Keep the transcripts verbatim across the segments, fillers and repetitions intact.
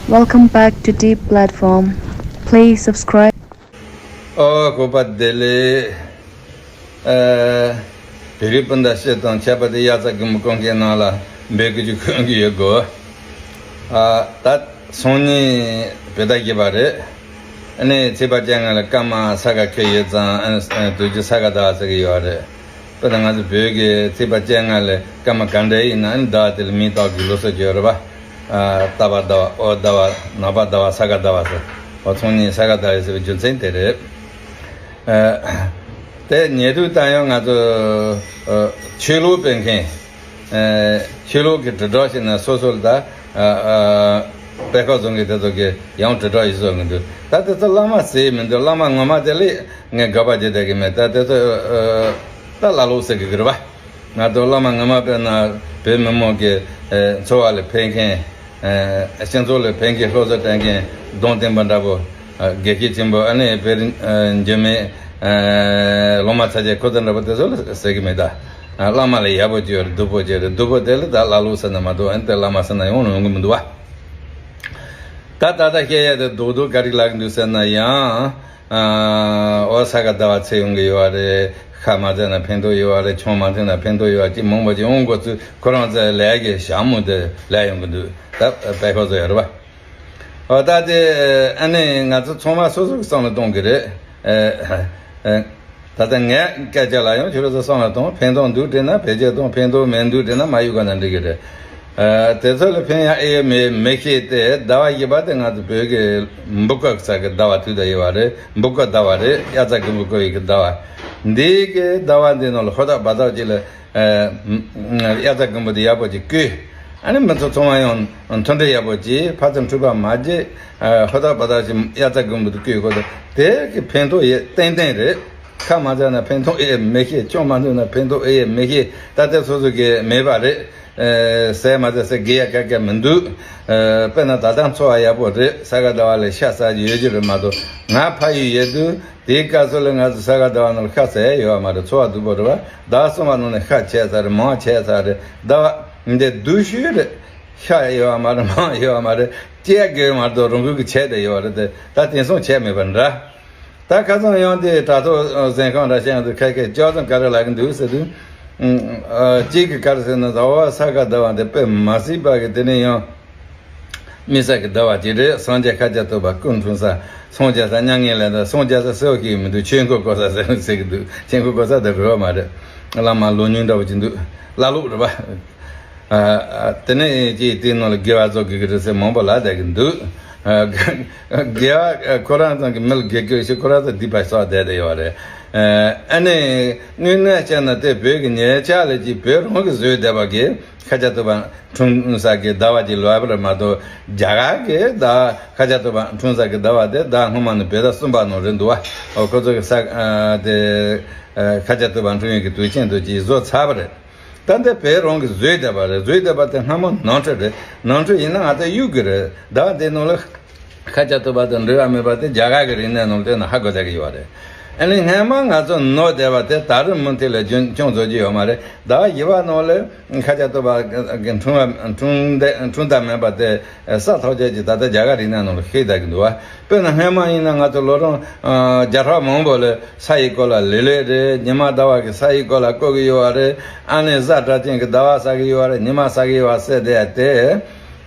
Welcome back to Deep Platform. Please subscribe. ཨོ་གོ་པ་བདེ་ལེགས། ཨ། བོད་རིགས་སྤུན་ཟླ་སྤྱི་དང་ཁྱད་པར་དུ་དབྱར་རྩྭ་དགུན་འབུ་སྐོང་མཁན་རྣམས་ལ་འབོད་སྐུལ་ཅིག་ཞུ་གི་ཡོད་གོ། ཨ། ད་སང་ཉིན་བོད་ཟླ་བཞི་པ་རེད། ཨ་ནི་ཚེས་པ་བཅོ་ལྔ་ལ་སྐར་མ་ས་ག་འཁེལ་ཡོད་ཙང་། ཨ་ནི་དུས་རྒྱུན་ས་ག་ཟླ་བ་ཟེར་གི་ཡོད་རེད། དཔེར་ན་ང་ཚོ་བོད་ཀྱི་ཚེས་པ་བཅོ་ལྔ་ལ་སྐར་མ་ག་འདྲ་ཡིན་ན། ཨ་ནི་ཟླ་བ་དེ་ལ་མིང་བཏགས་ཀྱི་ལུགས་སྲོལ་ཅིག་ཡོད་རེད་པ། ཨ། རྟ་བབས་ཟླ་བ། ཨོ་ཟླ་བ། ནག་པ་ཟླ་བ། ས་ག་ཟླ་བ་ཟེར། ཨོ། སང་ཉིན་ས་ག་ཟླ་བ་ཟེར་བའི་རྒྱུ་མཚན་དེ་རེད། ཨ། དེ་ཉེ་དུས་ད་ཡང་ང་ཚོ། ཨ། ཆོས་ལུགས་སྤེལ་མཁན། ཨ། ཆོས་ལུགས་ཀྱི་དྲིལ་བསྒྲགས་བྱས་ན་སོ་སོ་ལ་ད། ཨ། ཨ། དཔེ་ཁག་བཟོ་མཁན་དེ་ཚོ་གིས་ཡང་དྲིལ་བསྒྲགས་ཡེ་བཟོ་གི་འདུག་ད་དེ་ཚོ་བླ་མ་ཟེར་མི་འདུག་བླ་མ་ངོ་མ་དེ་ལས་ངས་དགག་པ་བྱེད་བསྡད་ཀྱི་མེད། ད་དེ་ཚོ། ཨ། ད་བླ་ལོག་ཟེར་གི་རེད་པ། ང་ཚོ་བླ་མ་ངོ་མ་དཔེར་ན་བོད་མི་མང་གི། ཨ། འཚོ་བ་ལ་ཕན་མཁན། ཨ། སྤྱི་ཚོགས་ལ་ཕན་མཁན། སློབ་གསོ་སྤྲད་མཁན། གདུང་སྟོན་པ་འདྲ་པོ། ཨ། དགེ་བཤེས་ཆེན་པོ། ཨ་ནི་དཔེར། ཨ། འཇིགས་མེད། ཨ། ལོ་མ་ཚ་ཅན་ཁོ་ཚོ་འདྲ་པོ་དེ་ཚོ་ལ་ཟེར་གི་མེད་ད། ཨ། བླ་མ་ལ་ཡག་པོ་ཅིག་ཡོད་རེད། སྡུག་པོ་ཅིག་རེད། སྡུག་པོ་དེ་ལ་ད་བླ་ལོག་ཟེར་ན་མ་གཏོགས། ཨ་ནི་དེ་བླ་མ་ཟེར་ན་ཡང་ཡོང་གི་མི་འདུག་པ། ད་ད་ལྟ་བཤད་ཡ་དེ་རྡོག་རྡོག་ག་རེ་ལབ་ཀྱི་འདུག་ཟེར་ན་ཡང་། ཨ། ཨོ། ས་ག་ཟླ་བ་ཚེས་ཡོང་གི་ཡོད་རེད། ཤ་མ་བཙལ་ན་ཕན་ཐོགས་ཡོད་རེད། ཆང་མ་འཐུང་ན་ཕན་ཐོགས་ཡོད་རེད། ཅིག་མང་པོ་ཅིག་འོང་དགོས་ཚུལ། ཁོ་རང་ཚོའི་ལས་ཀྱི་ཞྭ་མོ་དེ་ལས་ཡོང་གི་འདུག་ད་དཔེ་ཁག་བཟོ་ཡ་རེད་པ། ཨོ། ད་དེ། ཨ་ནི་ང་ཚོ་ཚང་མ་སོ་སོ་གི་བསམ་བློ་གཏོང་གི་རེད། ཨ། ཨ། ད་ལྟ་ངས་སྐད་ཆ་ལ་ཡང་ཁྱོད་རང་ཚོ་བསམ་བློ་གཏོང་། ཕན་ཐོགས་འདུག་དྲན་ན་བེད་སྤྱོད་གཏོང་། ཕན་ཐོགས་མི་འདུག་དྲན་ན་མ་གཡུག་ག་ན་འགྲིག་གི་རེད། ཨ། དེ་ཚོ་ལ་ཕན་ཡ་ཨེ་ཡོད་མེད་མི་ཤེས་ཏེ། ཟླ་བ་བཞི་པ་དེ་ང་ཚོ་བོད་ཀྱི་འབུ་རྐོ་ས་གི་ཟླ་བ་དུས་ད་ཡོད་པ་རེད། འབུ་རྐོ་ཟླ་བ་རེད། དབྱར་རྩྭ་དགུན་འབུ་རྐོ་ཡི་གི་ཟླ་བ། འདི་གི་ཟླ་བ་འདི་ནང་ལ་ཧོར་ཐག་བར་ཐག་ཅིག་ལ། ཨ། དབྱར་རྩྭ་དགུན་འབུ་དེ་ཡག་པོ་ཅིག་བརྐོས། ཨ་ནི་མི་ཚོ་ཚང་མ་ཡང་མཐུན་སྒྲིལ་ཡག་པོ་བྱས། ཕར་ཚུར་འཁྲུག་པ་མ་བྱེད། ཨ། ཧོར་ཐག་བར་ཐག་ཅིག་དབྱར་རྩྭ་དགུན་འབུ་དེ་བརྐོས་གོ། དེ་གི་ཕན་ཐོགས་ཡོད་ཏན་ཏན་རེད། ཤ་མ་བཙལ་ན་ཕན་ཐོགས་ཨེ་ཡོད་མི་ཤེས། ཆང་མ་འཐུང་ན་ཕན་ཐོགས་ཨེ་ཡོད་མི་ཤེས། ད་ལྟ་སོ་སོ་གི་མེད་པ་རེད། ཨ། ཟས་མ་ཟ་ཟེར་དགོས་ཡ་ག་ག་མི་འདུག་ཨ། དཔེར་ན་ད་ལྟ་འཚོ་བ་ཡག་པོ་རེད། ས་ག་ཟླ་བ་ལ་ཤ་ཟ་རྒྱུ་ཡོད་རྒྱུ་རེད་མ་གཏོགས། ང་ཕ་ཡུལ་ཡོད་དུས་དེའི་སྐབས་སུ་ལ་ང་ཚོ་ས་ག་ཟླ་བ་ནང་ལ་ཤ་ཟ་ཡ་ཡོད་པ་མ་རེད། འཚོ་བ་སྡུག་པོ་རེད་པ། ཟླ་བ་གསུམ་པ་ནང་ནས་ཤ་ཆད་ཚར་རེད། མང་ཆད་ཚར་རེད། ཟླ་བ་འདི་སྡུག་ཤོས་རེད། ཤ་ཡོད་པ་མ་རེད། མང་ཡོད་པ་མ་རེད། སྐྱེ་དགོས་མ་གཏོགས་རང་འགུལ་གྱིས་ཆད་བསྡད་ཡོད་པ་རེད་དེ། ད་དེང་སང་ཆད་མེད་པ་འདྲ། ད་ཁ་སང་ཡང་དེ་དྲ་ཐོག་གཟན་ཁང་འདྲ་བཤད་ཡོང་དུས། ཁ་ཁ་ཅག་ཚང་ག་རེ་ལབ་ཀྱི་འདུག་ཟེར་དུས། ཨ། གཅིག་གིས་ག་རེ་ཟེར་ན། ཟླ་བ་ས་ག་ཟླ་བ་འདི་དཔེ་མ་སྲིད་པ་གི། དེ་ནས་ཡང་དམིགས་བསལ་གྱི་ཟླ་བ་ཅིག་རེད། སངས་རྒྱས་ཤཱཀྱ་ཐུབ་པ་སྐུ་འཁྲུངས་ས། སངས་རྒྱས་ས་མྱ་ངན་ལས་འདས། སངས་རྒྱས་ས་ཟེར་བ་ཞིག་མི་འདུག་ཆོས་འཁོར་བསྐོར་ས་ཟེར་ཟེར་གྱི་འདུག་ཆོས་འཁོར་བསྐོར་ས་དེ་རེད་པ་མ་རེད། བླ་མ་ལོ་ཉུང་འདྲ་བོ་ཅིག་འདུག་བླ་ལོག་རེད་པ། ཨ། ཨ། དེ་ནས་ཅིག་དེའི་ནང་ལ་དགེ་བ་རྫོགས་དགོས་ཀྱི་རེད་ཟེར་མང་པོ་ལབ་བསྡད་ཀྱི་འདུག་ཨ། དགེ་བ། ཨ། ཁོ་རང་ཚང་གི་མི་ལ་དགེ་དགོས་ཞེས་ཁོ་རང་ཚོ་སྡིག་པ་བསགས་བསྡད་དེ་ཡོད་རེད། ཨ། ཨ་ནི་དངོས་གནས་བྱས་ན་དེ་བོད་ཀྱི་ཉེ་ཆར་ལ་ཅིག་བོད་རང་གིས་བཟོས་བསྡད་པ་གི་ཤཱཀྱ་ཐུབ་པ་འཁྲུངས་ས་གི་ཟླ་བ་ཅིག་ལབ་པ་རེད་མ་གཏོགས། རྒྱ་གར་གྱི་ཟླ། ཤཱཀྱ་ཐུབ་པ་འཁྲུངས་ས་གི་ཟླ་བ་དེ་ཟླ་སྔོན་མ་ནི་བོད་ཟླ་གསུམ་པ་ནང་རེད་འདུག་པ། ཨོ། ཁོ་ཚོ་གི་ས། ཨ། དེ། ཨ། ཤཱཀྱ་ཐུབ་པ་འཁྲུངས་ཡུལ་གྱི་དུས་ཆེན་དུ་ཅིག་བཟོས་ཚར་བ་རེད། ད་འདི་བོད་རང་གིས་བཟོས་བསྡད་པ་རེད། བཟོས་བསྡད་པ་དེ་སྔ་མོ་ནོར་འཁྲུལ་རེད། ནོར་འཁྲུལ་ཡིན་ན་ང་ཚོས་གཡུག་དགོས་རེད། ཟླ་བ་འདིའི་ནང་ལ་ཤཱཀྱ་ཐུབ་པ་དང་འབྲེལ་བ་མེད་པ་དེ་རྒྱ་གར་གྱི་རིག་གནས་ནང་བལྟས་ན་ཧ་གོ་བསྡད་ཀྱི་ཡོད་རེད། ཨ་ནི་སྔན་མ་ང་ཚོ་ནོར་བསྡད་པ་དེ་ད་རུང་མུ་མཐུད་ལ་རྒྱུན་སྐྱོང་བཟོ་རྒྱུ་ཡོད་མ་རེད། ཟླ་བ་བཞི་པ་ནང་ལ་ཤཱཀྱ་ཐུབ་པ་གི་འཁྲུངས་པ། འཁྲུངས་ཟླ། འཁྲུངས་ཟླ་མིན་པ་དེ་ས་ཐོབ་བྱས་ཀྱི་ད་ལྟ་རྒྱ་གར་རིག་གནས་ནང་ལ་ཤེས་བསྡད་ཀྱི་འདུག་པ། དཔེར་ན་སྔན་མ་ཡིན་ན་ང་ཚོ་ལོ་གྲངས་བརྒྱ་ཕྲག་མང་པོ་ལ་ས་ཡི་སྐོར་ལ་ལེ་ལོ་རེད། ཉི་མ་ཟླ་བ་གི་ས་ཡི་སྐོར་ལ་བཀོད་ཀྱི་ཡོད་པ་རེད། ཨ་ནི་གཟའ་སྒྲ་གཅན་གྱི་ཟླ་བ་ཟ་གི་ཡོད་པ་རེད། ཉི་མ་ཟ་གི་ཡོད་པ་ཟེར་བསྡད་དེ།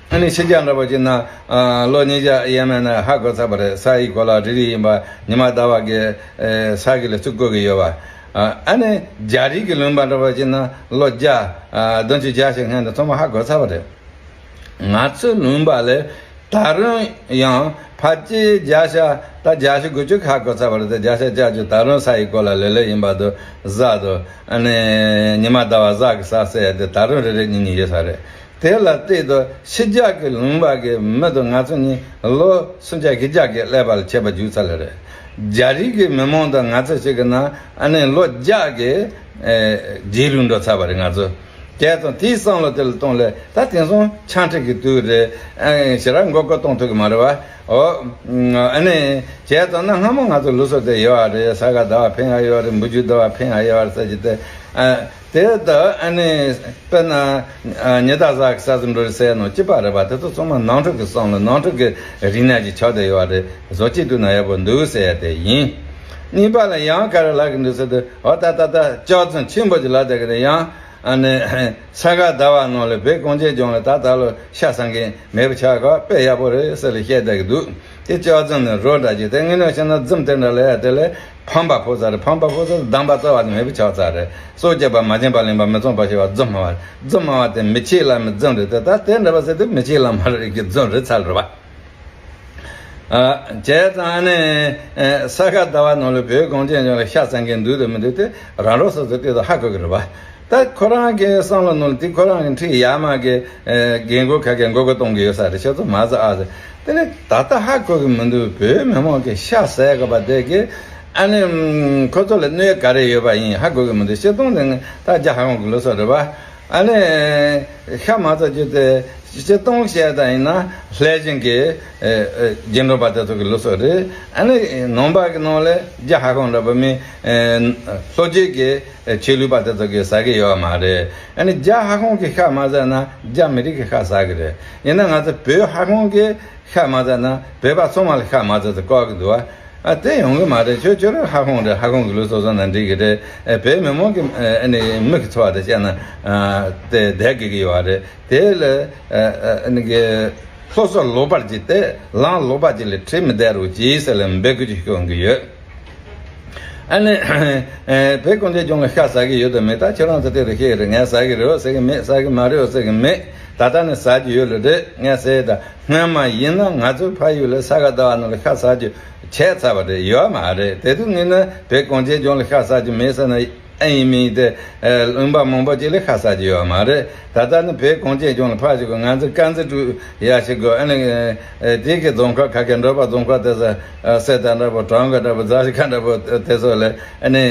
ཨ་ནི་ཕྱི་རྒྱལ་འདྲ་པོ་ཅིག་ན། ཨ། ལོ་ཉིས་བརྒྱ་ཡས་མས་ན་ཧ་གོ་ཚར་བ་རེད། ས་ཡི་སྐོར་ལ་རེ་རེ་ཡིན་པ། ཉི་མ་ཟླ་བ་གི། ཨེ། ས་གི་ལ་ཚུར་བཀོད་ཀྱི་ཡོད་པ། ཨ། ཨ་ནི་རྒྱ་རིགས་ཀྱི་ལུང་པ་འདྲ་པོ་ཅིག་ན་ལོ་བརྒྱ། ཨ། བདུན་ཅུ་བརྒྱད་ཅུ་སྔོན་དུ་ཚང་མ་ཧ་གོ་ཚར་བ་རེད། ང་ཚོའི་ལུང་པ་ལ་ད་རུང་ཡང་ཕལ་ཆེར་བརྒྱ་ཆ་ད་བརྒྱད་ཅུ་དགུ་བཅུ་ཧ་གོ་ཚར་བ་རེད་དེ། བརྒྱ་ཆ་བརྒྱད་ཅུ་ད་རུང་ས་ཡི་སྐོར་ལ་ལེ་ལོ་ཡིན་པ་དང་། གཟའ་དང་། ཨ་ནི་ཉི་མ་ཟླ་བ་གཟའ་གི་ས་ཟེར་ཡ་དེ་ད་རུང་རེ་རེ་གཉིས་གཉིས་ཡོད་ས་རེད། དེ་ལ་བལྟས་དུས་ཕྱི་རྒྱལ་གྱི་ལུང་པ་གི་མི་དང་ང་ཚོ་གཉིས་ལོ་སུམ་བརྒྱ་བཞི་བརྒྱ་གི་ཀླད་པ་ལ་ཁྱད་པར་འཇུག་ཚར་ལེ་རེད། རྒྱ་རིགས་ཀྱི་མི་མང་དང་ང་ཚོ་གཅིག་གི་ནང་ཨ་ནི་ལོ་བརྒྱ་གི། ཨེ། རྗེས་ལུས་འགྲོ་ཚར་བ་རེད་ང་ཚོ། བྱས་ཙང་དེའི་བསམ་བློ་དེ་ལ་གཏོང་ལེ། ད་དེང་སང་ཆང་ཁྲིག་གི་དུས་རེད། ཨེ། ཞེ་དྲག་མགོ་སྐོར་གཏོང་ཐུབ་ཀྱི་མ་རེད་པ། ཨོ། ཨ་ནི་བྱས་ཙང་ན་སྔ་མོ་ང་ཚོ་ལུགས་སྲོལ་དེ་ཡོད་པ་རེད། ས་ག་ཟླ་བ་ཕན་ཡ་ཡོད་རེད། འབུ་རྒྱུད་ཟླ་བ་ཕན་ཡ་ཡོད་རེད་ཟེར་གྱི་དེ། ཨ། དེ་ལྟར་ཨ་ནི་དཔེར་ན་ཉི་ཟླ་གཟའ་གི་ས་ཟིག་འགྲོ་རེད་ཟེར་ནོ་གཅིག་པ་རེད་པ། དེ་ཚོ་ཚང་མ་ནང་ཁྲོལ་གི་བསམ་བློ་ནང་ཁྲོལ་གི་རིག་གནས་ཀྱི་ཆགས་བསྡད་ཡོད་པ་རེད། བཟོ་བཅོས་བཏང་ན་ཡག་པོ་འདུག་ཟེར་ཡ་དེ་ཡིན། གཉིས་པ་ལ་ཡང་ག་རེ་ལབ་གི་འདུག་ཟེར་དུས། འོ་ད་ད་ད་སྐྱག་རྫུན་ཆེན་པོ་ཅིག་ལབ་བསྡད་གི་རེད། ཡང་ཨ་ནི་ས་ག་ཟླ་བ་ནང་ལ་བོད་གངས་ཅན་ལྗོངས་ལ་ད་ད་ལོ་ཤ་ཟ་མཁན་མེད་པ་ཆགས་ག་དཔེ་ཡག་པོ་རེད་ཟེར་ལ་བཤད་བསྡད་གི་འདུག་དེ་སྐྱག་རྫུན་ནི་རོ་འདྲ་ཅིག་དེ་ངས་ནས་བཤད་ན་རྫུན་དེ་འདྲ་ལབ་ཡ་དེ་ལས་ཕམ་པ་ཕོག་ཚར་རེད། ཕམ་པ་ཕོག་ཚར་རེད། སྡོམ་པ་རྩ་བ་ནས་མེད་པ་ཆགས་ཚར་རེད། སྲོག་བཅད་པ་མ་བྱིན་པ་ལེན་པ་མི་བཙོང་པ་ཞེས་པ་རྫུན་སྨྲ་བ་རེད། རྫུན་སྨྲ་བ་དེ་མི་ཆོས་བླ་མའི་རྫུན་རེད་དེ། ད་དེ་འདྲ་བ་ཟེར་དུས་མི་ཆོས་བླ་མ་རེད་ཀྱི་རྫུན་རེད་ཚར་རེད་པ། ཨ། བྱས་ཙང་ཨ་ནི་ས་ག་ཟླ་བ་ནང་ལ་བོད་གངས་ཅན་ལྗོངས་ལ་ཤ་ཟ་མཁན་འདུག་དང་མི་འདུག་དེ་རང་རང་སོ་སོ་ལྟོས་དང་ཧ་གོ་གི་རེད་པ། ད་ཁོ་རང་གི་བསམ་བློ་ནང་ལ་དེ་ཁོ་རང་གི་འཁྲིས་ཡར་མར་གི་རྒན་རྒོན་ཁ་ཁའི་མགོ་སྐོར་གཏོང་གི་ཡོད་ས་རེད། ཁྱོད་ཚོ་མ་ཟ་ཨ་ཟེར། དེ་ནས་ད་ལྟ་ཧ་གོ་གི་མི་འདུག་བོད་མི་མང་གི་ཤ་ཟ་དགོས་པ་དེ་གི་ཨ་ནི་ཁོ་ཚོ་ལ་གནོད་ག་རེ་ཡོད་པ་ཡིན་ཧ་གོ་གི་མི་འདུག་སྤྱིར་བཏང་དེ་ད་རྒྱ་ཧ་ལམ་གི་ལུགས་སྲོལ་རེད་པ། ཨ་ནི་ཤ་མ་ཟ་རྒྱུ་དེ་སྤྱིར་བཏང་བཤད་ད་ཡིན་ན་ལྷས་བྱིན་གྱི་ཨེ་ཨེ་རྒྱུ་འགྲུལ་པ་དེ་ཚོ་གི་ལུགས་སྲོལ་རེད། ཨ་ནི་ནང་པ་གི་ནང་ལ་རྒྱ་ཧ་ལམ་འདྲ་པོ་མི་ཨེ་ལྷོ་རྒྱུད་ཀྱི་ཨེ་ཆོས་ལུགས་པ་དེ་ཚོ་གི་ཟ་གི་ཡོད་མ་རེད། ཨ་ནི་རྒྱ་ཧ་ལམ་གི་ཤ་མ་ཟ་ན་རྒྱ་མི་རིགས་ཀྱི་ཤ་ཟ་གི་རེད། ཡིན་ན་ང་ཚོ་བོད་ཧ་ལམ་གི་ཤ་མ་ཟ་ན་བོད་པ་ཚང་མ་ལ་ཤ་མ་ཟ་ཟེར་བཀག་གི་འདུག་བ། ཨ་དེ་ཡོང་གི་མ་རེད། ཁྱོད་ཁྱོད་རང་ཧ་ལམ་རེད། ཧ་ལམ་གི་ལུགས་སྲོལ་བཟོ་ན་འགྲིག་གི་རེད། ཨེ་བོད་མི་མང་གི་ཨ་ནི་མིག་གི་འཚོ་བ་དེ་བཤད་ན་ཨ་དེ་བསྡད་དགོས་ཀྱི་ཡོད་རེད། དེ་ལ་ཨ་ཨ་ནི་གི་སློབ་གསོ་ལོག་པར་གྱིས་ཏེ་ལམ་ལོག་པ་གྱིས་ལ་ཁྲིད་མི་བསྡད་རོགས་གྱིས་ཟེར་ལ་འབོད་སྐུལ་ཅིག་ཞུ་གི་ཡོད། ཨ་ནི་ཨེ་བོད་གངས་ཅན་ལྗོངས་ལ་ཤ་ཟ་གི་ཡོད་དམ་མེད་ད་ཁྱེད་རང་ཚོ་དེ་རུ་ཤེས་རེད། ངས་ཟ་གི་རེད་ཟེར་གི་མེད། ཟ་གི་མ་རེད་ཟེར་གི་མེད། ད་ལྟ་ནས་ཟ་གི་ཡོད་ལ་རེད། ངས་ཟེར་ད། སྔོན་མ་ཡིན་ན་ང་ཚོའི་ཕ་ཡུལ་ལ་ས་ག་ཟླ་བ་ནང་ལ་ཤ་ཟ་རྒྱུ་བྱས་ཚར་བ་རེད། ཡོད་མ་རེད། དེ་དུས་ངས་ནི་བོད་གངས་ཅན་ལྗོངས་ལ་ཤ་ཟ་རྒྱུ་མེད་ཟེར་ན་ཨེ་ཡིན་མིན་དེ་ཨེ་ལུང་པ་མང་པོ་ཅིག་ལ་ཤ་ཟ་རྒྱུ་ཡོད་མ་རེད། ད་ལྟ་ནི་བོད་གངས་ཅན་ལྗོངས་ལ་ཕར་ཞིག་གི་ང་ཚོ་དཀར་མཛེས་ཀྲུའུ་ཡ་ཞིག་གི་ཨ་ནི་ཨེ་དེ་གི་རྫོང་ཁག་ཁ་ཁའི་འབྲོག་པ་རྫོང་ཁག་དེ་ཚོ་ཨེ་གསེར་རྟ་འདྲ་པོ་གྲང་ག་འདྲ་པོ་རྫ་ཆུ་ཁ་འདྲ་པོ་དེ་ཚོ་ལ་ཨ་ནི་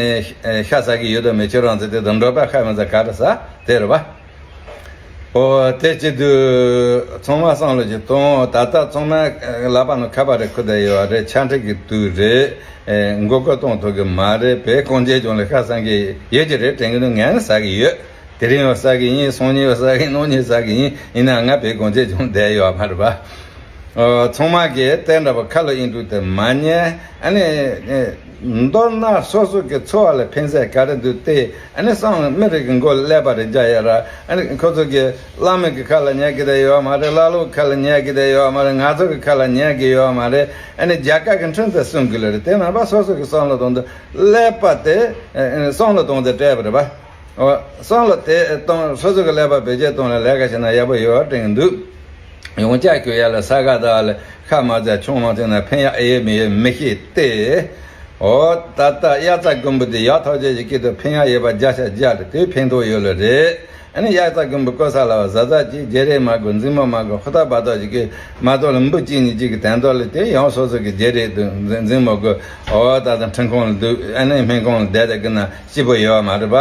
ཨེ་ཤ་ཟ་གི་ཡོད་དམ་མེད། ཁྱོད་རང་ཚོ་དེ་དང་འབྲོག་པ་ཤ་མི་ཟ་ག་རེ་ཟ་དེ་རེད་པ། ཨོ་དེ་བྱེད་དུས་ཚང་མ་བསམ་བློ་ཅིག་གཏོང་། ད་ལྟ་ཚང་མ་ལག་པ་ནང་ཁ་པར་རེ་ཁུར་བསྡད་ཡོད་རེད། ཆ་འཕྲིན་གྱི་དུས་རེད། ཨེ་མགོ་སྐོར་གཏོང་ཐུབ་ཀྱི་མ་རེད། བོད་གངས་ཅན་ལྗོངས་ལ་ཤ་ཟ་མཁན་ཡོད་ཀྱི་རེད་དྲན་གྱི་འདུག་ངས་ནི་ཟ་གི་ཡོད། དེ་རིང་ཡང་ཟ་གི་ཡིན། སང་ཉིན་ཡང་ཟ་གི་ཡིན། གནངས་ཉིན་ཟ་གི་ཡིན། ཡིན་ནའང་ང་བོད་གངས་ཅན་ལྗོངས་བསྡད་ཡོད་མ་རེད་པ། ཨོ་ཚང་མ་གིས་དེ་འདྲ་པོ་ཁ་ལོ་ཨིན་ཀྲུག་དེ་མ་ཉན། ཨ་ནི་ཨེ་མདོར་ན་སོ་སོ་གི་འཚོ་བ་ལ་ཕན་ས་ག་རེ་འདུག་སྟེ། ཨ་ནི་སང་མི་རེ་གི་མགོ་ཀླད་པ་རེ་རྒྱག་ཡ་ར། ཨ་ནི་ཁོ་ཚོ་གི་བླ་མ་གི་ཁ་ལ་ཉན་གི་དེ་ཡོད་མ་རེད། ཀླ་ཀློ་གི་ཁ་ལ་ཉན་གི་དེ་ཡོད་མ་རེད། ང་ཚོ་གི་ཁ་ལ་ཉན་གི་ཡོད་མ་རེད། ཨ་ནི་རྒྱ་གར་གི་འཕྲིན་དེ་སྲུང་གི་ལ་རེད། དེ་མིན་པ་སོ་སོ་གི་བསམ་བློ་གཏོང་དུས་ཀླད་པ་དེ་ཨ་ཨ་བསམ་བློ་གཏོང་དེ་སྤྲད་པ་རེད་པ། ཨོ། བསམ་བློ་དེ་གཏོང་། སོ་སོ་གི་ཀླད་པ་བེད་སྤྱོད་གཏོང་ལ་ལས་ཀ་བྱས་ན་ཡག་པོ་ཡོད་དྲན་གྱི་འདུག་ཡོངས་ཁྱབ་ཀྱི་ཡ་ལ་ས་ག་ཟླ་བ་ལ་ཤ་མ་ཟ་ཆང་མ་འཐུང་ན་ཕན་ཡག་ཨེ་ཡོད་མེད་ཡོད་མི་ཤེས་ཏེ། ཨོ་ད་ལྟ་དབྱར་རྩྭ་དགུན་འབུ་དེ་ཡག་ཐག་ཆོད་ཅིག་སྐྱེས་དུས་ཕན་ཡག་ཡོད་པ་བརྒྱ་ཆ་བརྒྱ་རེད། དེ་ཕན་ཐོགས་ཡོད་ལ་རེད། ཨ་ནི་དབྱར་རྩྭ་དགུན་འབུ་བརྐོ་ས་ལ་བ་བཟའ་ཟ་གྱིས་བརྗེ་རེས་མ་དགོས། འཛིང་མོ་མ་དགོས། ཧུར་ཐག་འབད་ཐག་ཅིག་གིས་མ་གཏོགས་ལ་འབུ་གཅིག་གཉིས་གཅིག་གི་དན་ཐོག་ལ་དེ་ཡང་སོ་སོ་གི་བརྗེ་རེས་དུ་འཛིང་འཛིང་མ་དགོས། ཨོ་ད་ལྟ་འཕྲིན་ཁང་ལ་འདུག་ཨ་ནི་སྨན་ཁང་ལ་བསྡད་དེ་གི་ན་སྐྱིད་པོ་ཡོད་མ་རེད་པ།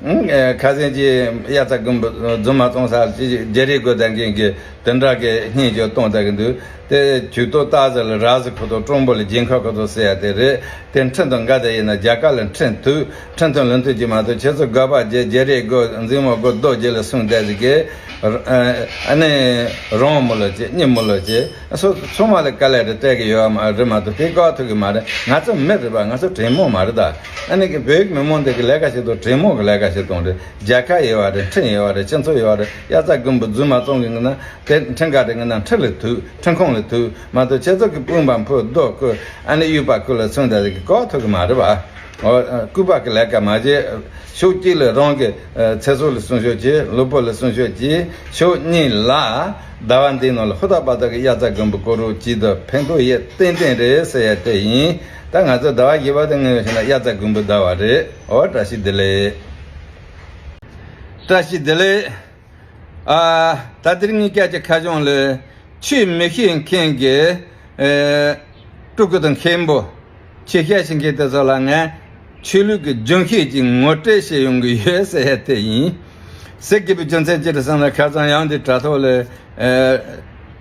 ཨང་། ཨེ་ཁ་སང་ཅིག་དབྱར་རྩྭ་དགུན་འབུ་རྫུན་མ་བཙོང་ས་ཅིག་བརྗེ་རེས་དགོས་དང་མཁན་གྱི་དེ་འདྲ་གི་བརྙན་ཅིག་གཏོང་བསྡད་ཀྱི་འདུག་དེ་ཇུས་གཏོགས་སྟག་རྩེ་ལ་ར་བཟི་ཁོ་ཐོག་ཀྲོང་པོ་ལ་རྒྱན་ཁ་ཁོ་ཐོག་ཟེར་ཡ་དེ་རེད། དེ་འཕྲིན་དང་འགའ་དེ་ཡིན་ན་རྒྱ་གར་ལ་འཕྲིན་ཐུབ། འཕྲིན་ཐུབ་ལུང་ཐུབ་ཀྱི་མ་གཏོགས་ཁྱེད་ཚོ་དགོས་པ་བརྗེ་བརྗེ་རེས་དགོས། འཛིང་མོ་དགོས། རྡོ་རྗེ་ལ་སོང་བསྡད་ཟིག་གི་ཨ་ནི་རང་མི་ལོ་ཅིག་གཉིས་མི་ལོ་ཅིག་སོ་ཚང་མ་ལ་དཀའ་ལས་རེ་སྤྲད་ཀྱི་ཡོད་མ་རེད་མ་གཏོགས་དེ་བཀག་ཐུབ་ཀྱི་མ་རེད། ང་ཚོ་མི་རེད་པ། ང་ཚོ་དྲེད་མོང་མ་རེད་ད། ཨ་ནི་གི་བོད་ཀྱི་མི་མང་འདི་གི་ལས་ཀ་བྱེད་དུས་དྲེད་མོང་གི་ལས་ཀ་བྱེད་སྟངས་རེད། རྒྱལ་ཁབ་ཡོད་པ་རེད། འཕྲིན་ཡོད་པ་རེད། སྤྱི་ཚོགས་ཡོད་པ་རེད། དབྱར་རྩྭ་དགུན་འབུ་རྫུན་མ་བཙོང་གི་ཡིན་ན་དེ་འཕྲིན་ཁང་དེ་ཡིན་ན་འཕྲིན་ལས་ཐུག་འཕྲིན་ཁང་ལས་ཐུག་མ་གཏོགས་ཁྱེད་ཚོ་གི་དཔུང་པ་འཕུར། རྡོ་བརྐོས། ཨ་ནི་གཡུག་པ་ཁུར་ལ་སོང་བསྡད་ཟིག་གི་བཀག་ཐུབ་ཀྱི་མ་རེད་པ། ཨོ། ལྐུགས་པ་གི་ལས་ཀ་མ་བྱེད། ཕྱོགས་གཅིག་ལ་རང་གི་ཚེ་སྲོག་ལ་སྲུང་སྐྱོབ་བྱེད། ལུས་པོ་ལ་སྲུང་སྐྱོབ་བྱེད། ཕྱོགས་གཉིས་ལ་ཟླ་བ་འདིའི་ནང་ལ་ཧུར་ཐག་འབད་ཐག་གིས་དབྱར་རྩྭ་དགུན་འབུ་བརྐོ་རོགས་གྱིས་དང་ཕན་ཐོགས་ཡོད་ཏན་ཏན་རེད་ཟེར་ཡ་དེ་ཡིན། ད་ང་ཚོ་ཟླ་བ་བཞི་པ་དེ་ངས་བཤད་ན་དབྱར་རྩྭ་དགུན་འབུ་ཟླ་བ་རེད། ཨོ་བཀྲ་ཤིས་བདེ་ལེགས། བཀྲ་ཤིས་བདེ་ལེགས། ཨ། ད་དེ་རིང་ངའི་སྐད་ཆ་ཁ་བྱང་ལ་ཆོས་མི་ཤེས་མཁན་གྱི་ཨེ་སྤྲུལ་སྐུ་དང་མཁན་པོ། ཆོས་བཤད་བྱེད་མཁན་དེ་ཚོ་ལ་ངས་ཆོས་ལུགས་ཀྱི་རྒྱུན་ཤེས་ཀྱི་ངོ་སྤྲོད་བྱེད་ཡོང་གི་ཡོད་ཟེར་ཡ་དེ་ཡིན། ཟེར་དགོས་པའི་རྒྱུ་མཚན་ཅི་རེད་ཟེར་ན། ཁ་སང་ཡང་འདི་དྲ་ཐོག་ལ་ཨེ་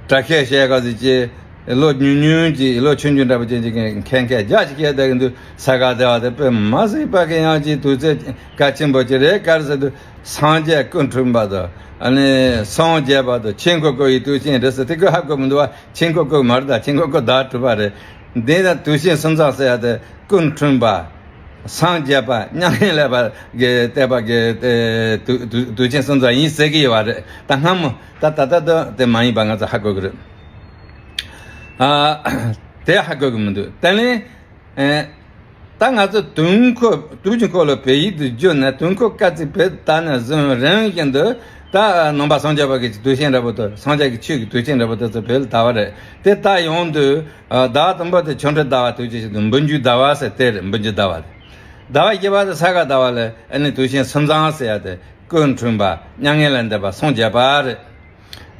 དྲ་བཤད་བྱས་ག་ཟིག་ཅེས། ལོ་ཉུང་ཉུང་གི་ལོ་ཆུང་ཆུང་འདྲ་པོ་ཅན་ཅིག་གིས་མཁས་མཁས་རྒྱ་ཆེ་བཤད་བསྡད་ཀྱི་འདུག་ས་ག་ཟླ་བ་དེ་དཔེ་མ་སྲིད་པ་གི་ཡང་ཅིག་དུས་ཚོད་གལ་ཆེན་པོ་ཅིག་རེད། ག་རེ་ཟེར་དུས་སངས་རྒྱས་སྐུ་འཁྲུངས་པ་དང་། ཨ་ནི་སངས་རྒྱས་པ་དང་ཆོས་འཁོར་བསྐོར་བའི་དུས་ཆེན་རེད་ཟེར། དེ་ཁོས་ཧ་གོ་མི་འདུག་བ། ཆོས་འཁོར་བསྐོར་མ་རེད། ད་ཆོས་འཁོར་བསྐོར་ཟླ་དྲུག་པ་རེད། འདི་ན་དུས་ཆེན་སུམ་རྩ་ཟེར་ཡ་དེ་སྐུ་འཁྲུངས་པ། སངས་རྒྱས་པ། མྱ་ངན་ལས་འདས་པ་གི་བསྟན་པ་གི་དུས་དུས་དུས་ཆེན་སུམ་རྩ་ཡིན་ཟེར་གི་ཡོད་པ་རེད། ད་སྔ་མོ་ད་ད་ལྟ་དུ་དེ་མ་ཡིན་པ་ང་ཚོ་ཧ་གོ་གི་རེད། ཨ། དེ་ཧ་གོ་གི་མི་འདུག་དེ་ནས་ཨེ། ད་ང་ཚོ་དུས་འཁོར་དུས་ཀྱི་འཁོར་ལོ་བོད་ཡིག་ཏུ་བསྒྱུར་ནས་དུས་འཁོར་བཀའ་གཙིགས་བོད་ཟླ་ནས་བཟུང་རིམ་བཞིན་དུ་ད་ནང་པ་སངས་རྒྱས་པ་གི་དུས་ཆེན་འདྲ་པོ་དང་སངས་རྒྱས་ཀྱི་ཆོས་ཀྱི་དུས་ཆེན་འདྲ་པོ་དེ་ཚོ་བོད་ལ་དར་བ་རེད། དེ་ལྟར་ཡོང་དུས་ཟླ་བ་དང་པོ་དེ་ཆོ་འཕྲུལ་ཟླ་བ་དུས་ཆེན་ཞིག་ཏུ་འབུམ་འགྱུར་ཟླ་བ་ཟེར་དེ་རེད། འབུམ་འགྱུར་ཟླ་བ་རེད། ཟླ་བ་བཞི་པ་དེ་ས་ག་ཟླ་བ་ལ་ཨ་ནི་དུས་ཆེན་སུམ་རྩ་ཟེར་ཡ་དེ་སྐུ་འཁྲུངས་པ། མྱ་ངན་ལས་འདས་པ། སངས་རྒྱས་པ་རེད།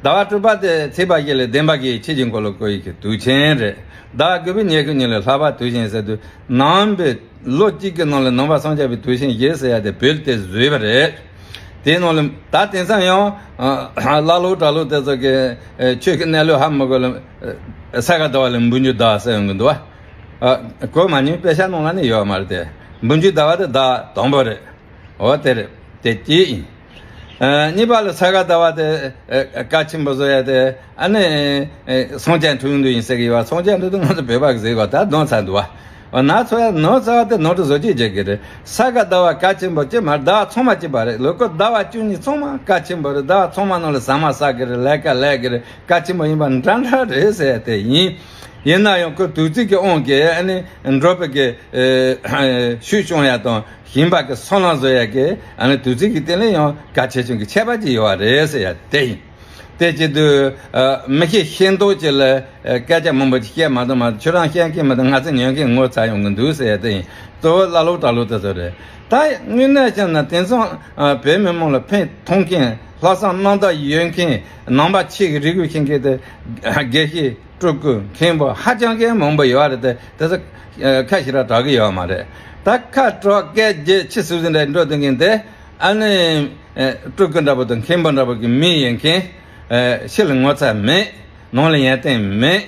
ཟླ་བ་དྲུག་པ་དེ་ཚེས་པ་བཞི་ལ་བདེན་པ་གི་ཆོས་ཀྱི་འཁོར་ལོ་བསྐོར་ཡས་ཀྱི་དུས་ཆེན་རེད། ཟླ་བ་དགུ་པའི་ཉི་ཤུ་གཉིས་ལ་ལྷག་པ་དུས་ཆེན་ཟེར་དུས་ནང་པའི་ལོ་གཅིག་གི་ནང་ལ་ནང་པ་སངས་རྒྱས་པའི་དུས་ཆེན་བཞི་ཟེར་ཡ་དེ་བོད་དེ་བཟོས་པ་རེད། དེའི་ནང་ལ་ད་དེང་སང་ཡང་ཀླ་ཀློ་གྲྭ་ལོག་དེ་ཚོ་གི་ཆོས་ཀྱི་གནས་ལུགས་ཧ་མ་གོ་ལ་ས་ག་ཟླ་བ་ལ་འབུམ་འགྱུར་ཟླ་བ་ཟེར་ཡོང་གི་འདུག་བ། གོ་མ་མྱོང་། དཔེ་ཆ་ནང་ལ་ནི་ཡོད་མ་རེད་དེ། འབུམ་འགྱུར་ཟླ་བ་དེ་ཟླ་དང་པོ་རེད། འོ་དེ་རེད། དེ་གཅིག་ཡིན། ཨ། གཉིས་པ་ལ་ས་ག་ཟླ་བ་དེ་ཨ་ཨ་གལ་ཆེན་པོ་བཟོ་ཡ་དེ་ཨ་ནི་ཨ་སངས་རྒྱས་འཁྲུངས་དུས་ཡིན་ཟེར་གི་ཡོད་པ། སངས་རྒྱས་འཁྲུངས་དུས་ང་ཚོ་བོད་པ་གི་ཟེར་གི་ཡོད་པ་ད་གདོན་ཚ་འདུག་བ། འོ་ན་ཚོ་ཡ་ནོར་ཚ་བ་དེ་ནོར་འཁྲུལ་བཟོ་བྱེད་བྱེད་གི་རེད། ས་ག་ཟླ་བ་གལ་ཆེན་པོ་གཅིག་མ་རེད། ཟླ་བ་ཚང་མ་གཅིག་པ་རེད། ལོ་འཁོར་ཟླ་བ་བཅུ་གཉིས་ཚང་མ་གལ་ཆེན་པོ་རེད། ཟླ་བ་ཚང་མ་ནང་ལ་ཟ་མ་ཟ་གི་རེད། ལས་ཀ་ལས་གི་རེད། གལ་ཆེན་པོ་ཡིན་པ་འདྲ་འདྲ་རེད་ཟེར་ཡ་དེ་ཡིན། ཡིན་ན་ཡང་ཁོ་དུས་ཚིགས་ཀྱི་དབང་གིས་ཨ་ནི་འགྲོ་བའི་གི་ཨ་ཤུགས་སྐྱོང་ཡ་དང་། ཞིང་པ་གི་སོང་ལམ་བཟོ་ཡ་གི་ཨ་ནི་དུས་ཚིགས་ཀྱི་སྟེང་ལ་ཡང་གལ་ཆེ་ཆུང་གི་ཁྱད་པར་ཅིག་ཡོད་པ་རེད་ཟེར་ཡ་དེ་ཡིན། དེ་བྱེད་དུས་ཨ་མི་ཤེས་ཤེས་མདོག་ཅིག་ལ་ཨ་སྐད་ཆ་མང་པོ་ཅིག་བཤད་མ་ཐུབ་མ་ཐུབ། ཁྱོད་རང་བཤད་མཁན་མི་འདུག་ང་ཚོ་ཉན་མཁན་ངོ་ཚ་ཡོང་གི་འདུག་ཟེར་ཡ་དེ་ཡིན། གཙོ་བོ་ཀླ་ཀློ་གྲྭ་ལོག་དེ་ཚོ་རེད། ད་དངོས་གནས་བྱས་ན་དེང་སང་ཨ་བོད་མི་མང་ལ་ཕན་ཐོགས་མཁན། ལྷག་བསམ་རྣམ་དག་ཡོད་མཁན། ནང་པ་ཆོས་ཀྱི་རིག་པ་ཤེས་མཁན་དེ་དགེ་བཤེས། སྤྲུལ་སྐུ། མཁན་པོ་ཧ་ཅང་གི་མང་པོ་ཡོད་རེད་དེ། དེ་ཚོ་ཨ་ཁ་ཞེ་དྲག་གྲགས་ཀྱི་ཡོད་མ་རེད། ད་ཁ་དྲག་སྐད་རྒྱས་ཆེ་སུ་ཟིན་འདྲ་འགྲོ་སྡོད་མཁན་དེ་ཨ་ནི་ཨ་སྤྲུལ་སྐུ་འདྲ་པོ་དང་མཁན་པོ་འདྲ་པོ་གི་མི་ཡིན་མཁན། ཨ་ཕྱི་ལ་ངོ་ཚ་མེད། ནང་ལ་ཡོན་ཏན་མེད།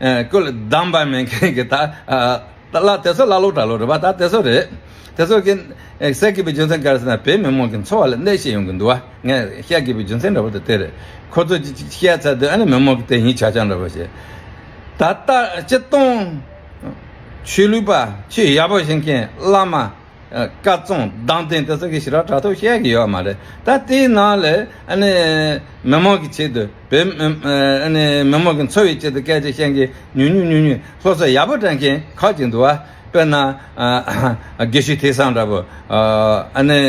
ཨ་ཀུན་ལ་གདམས་པ་མེད་མཁན་གྱི་ད་ཨ་ད་ལ་དེ་ཚོ་ཀླ་ཀློ་གྲྭ་ལོག་རེད་པ། ད་དེ་ཚོ་རེད། དེ་ཚོ་གི་ཨ་ཟེར་དགོས་པའི་རྒྱུ་མཚན་ག་རེ་ཟེར་ན། བོད་མི་མང་གི་འཚོ་བ་ལ་གནོད་བྱེད་ཡོང་གི་འདུག་བ། ངས་བཤད་དགོས་པའི་རྒྱུ་མཚན་འདྲ་པོ་དེ་དེ་རེད། ཁོ་ཚོ་ཅིག་ཅིག་བཤད་ཚར་དུས་ཨ་ནི་མི་མང་གི་དེ་ཡིན་ཆ་ཆ་འདྲ་པོ་བྱེད། ད་ལྟ་སྤྱིར་བཏང་ཆོས་ལུགས་པ་ཆོས་ཡག་པོ་ཤེས་མཁན་བླ་མ། ཨ་བཀའ་བཙུན་གདམས་ཐོན་དེ་ཚོ་གིས་ཞེ་དྲག་དྲག་ཐོག་བཤད་ཀྱི་ཡོད་མ་རེད། ད་དེའི་ནང་ལ་ཨ་ནི་མི་མང་གི་ཆེད་དུ་བོད་མི་ཨ་ནི་མི་མང་གི་འཚོ་བའི་ཆེད་དུ་སྐད་ཆ་བཤད་མཁན་ཉུང་ཉུང་ཉུང་ཉུང་། སློབ་གསོ་ཡག་པོ་སྤྲད་མཁན་ཁག་ཅིག་འདུག་བ། དཔེར་ན་ཨ་དགེ་བཤེས་ཐོས་བསམ་འདྲ་པོ། ཨ་ནི་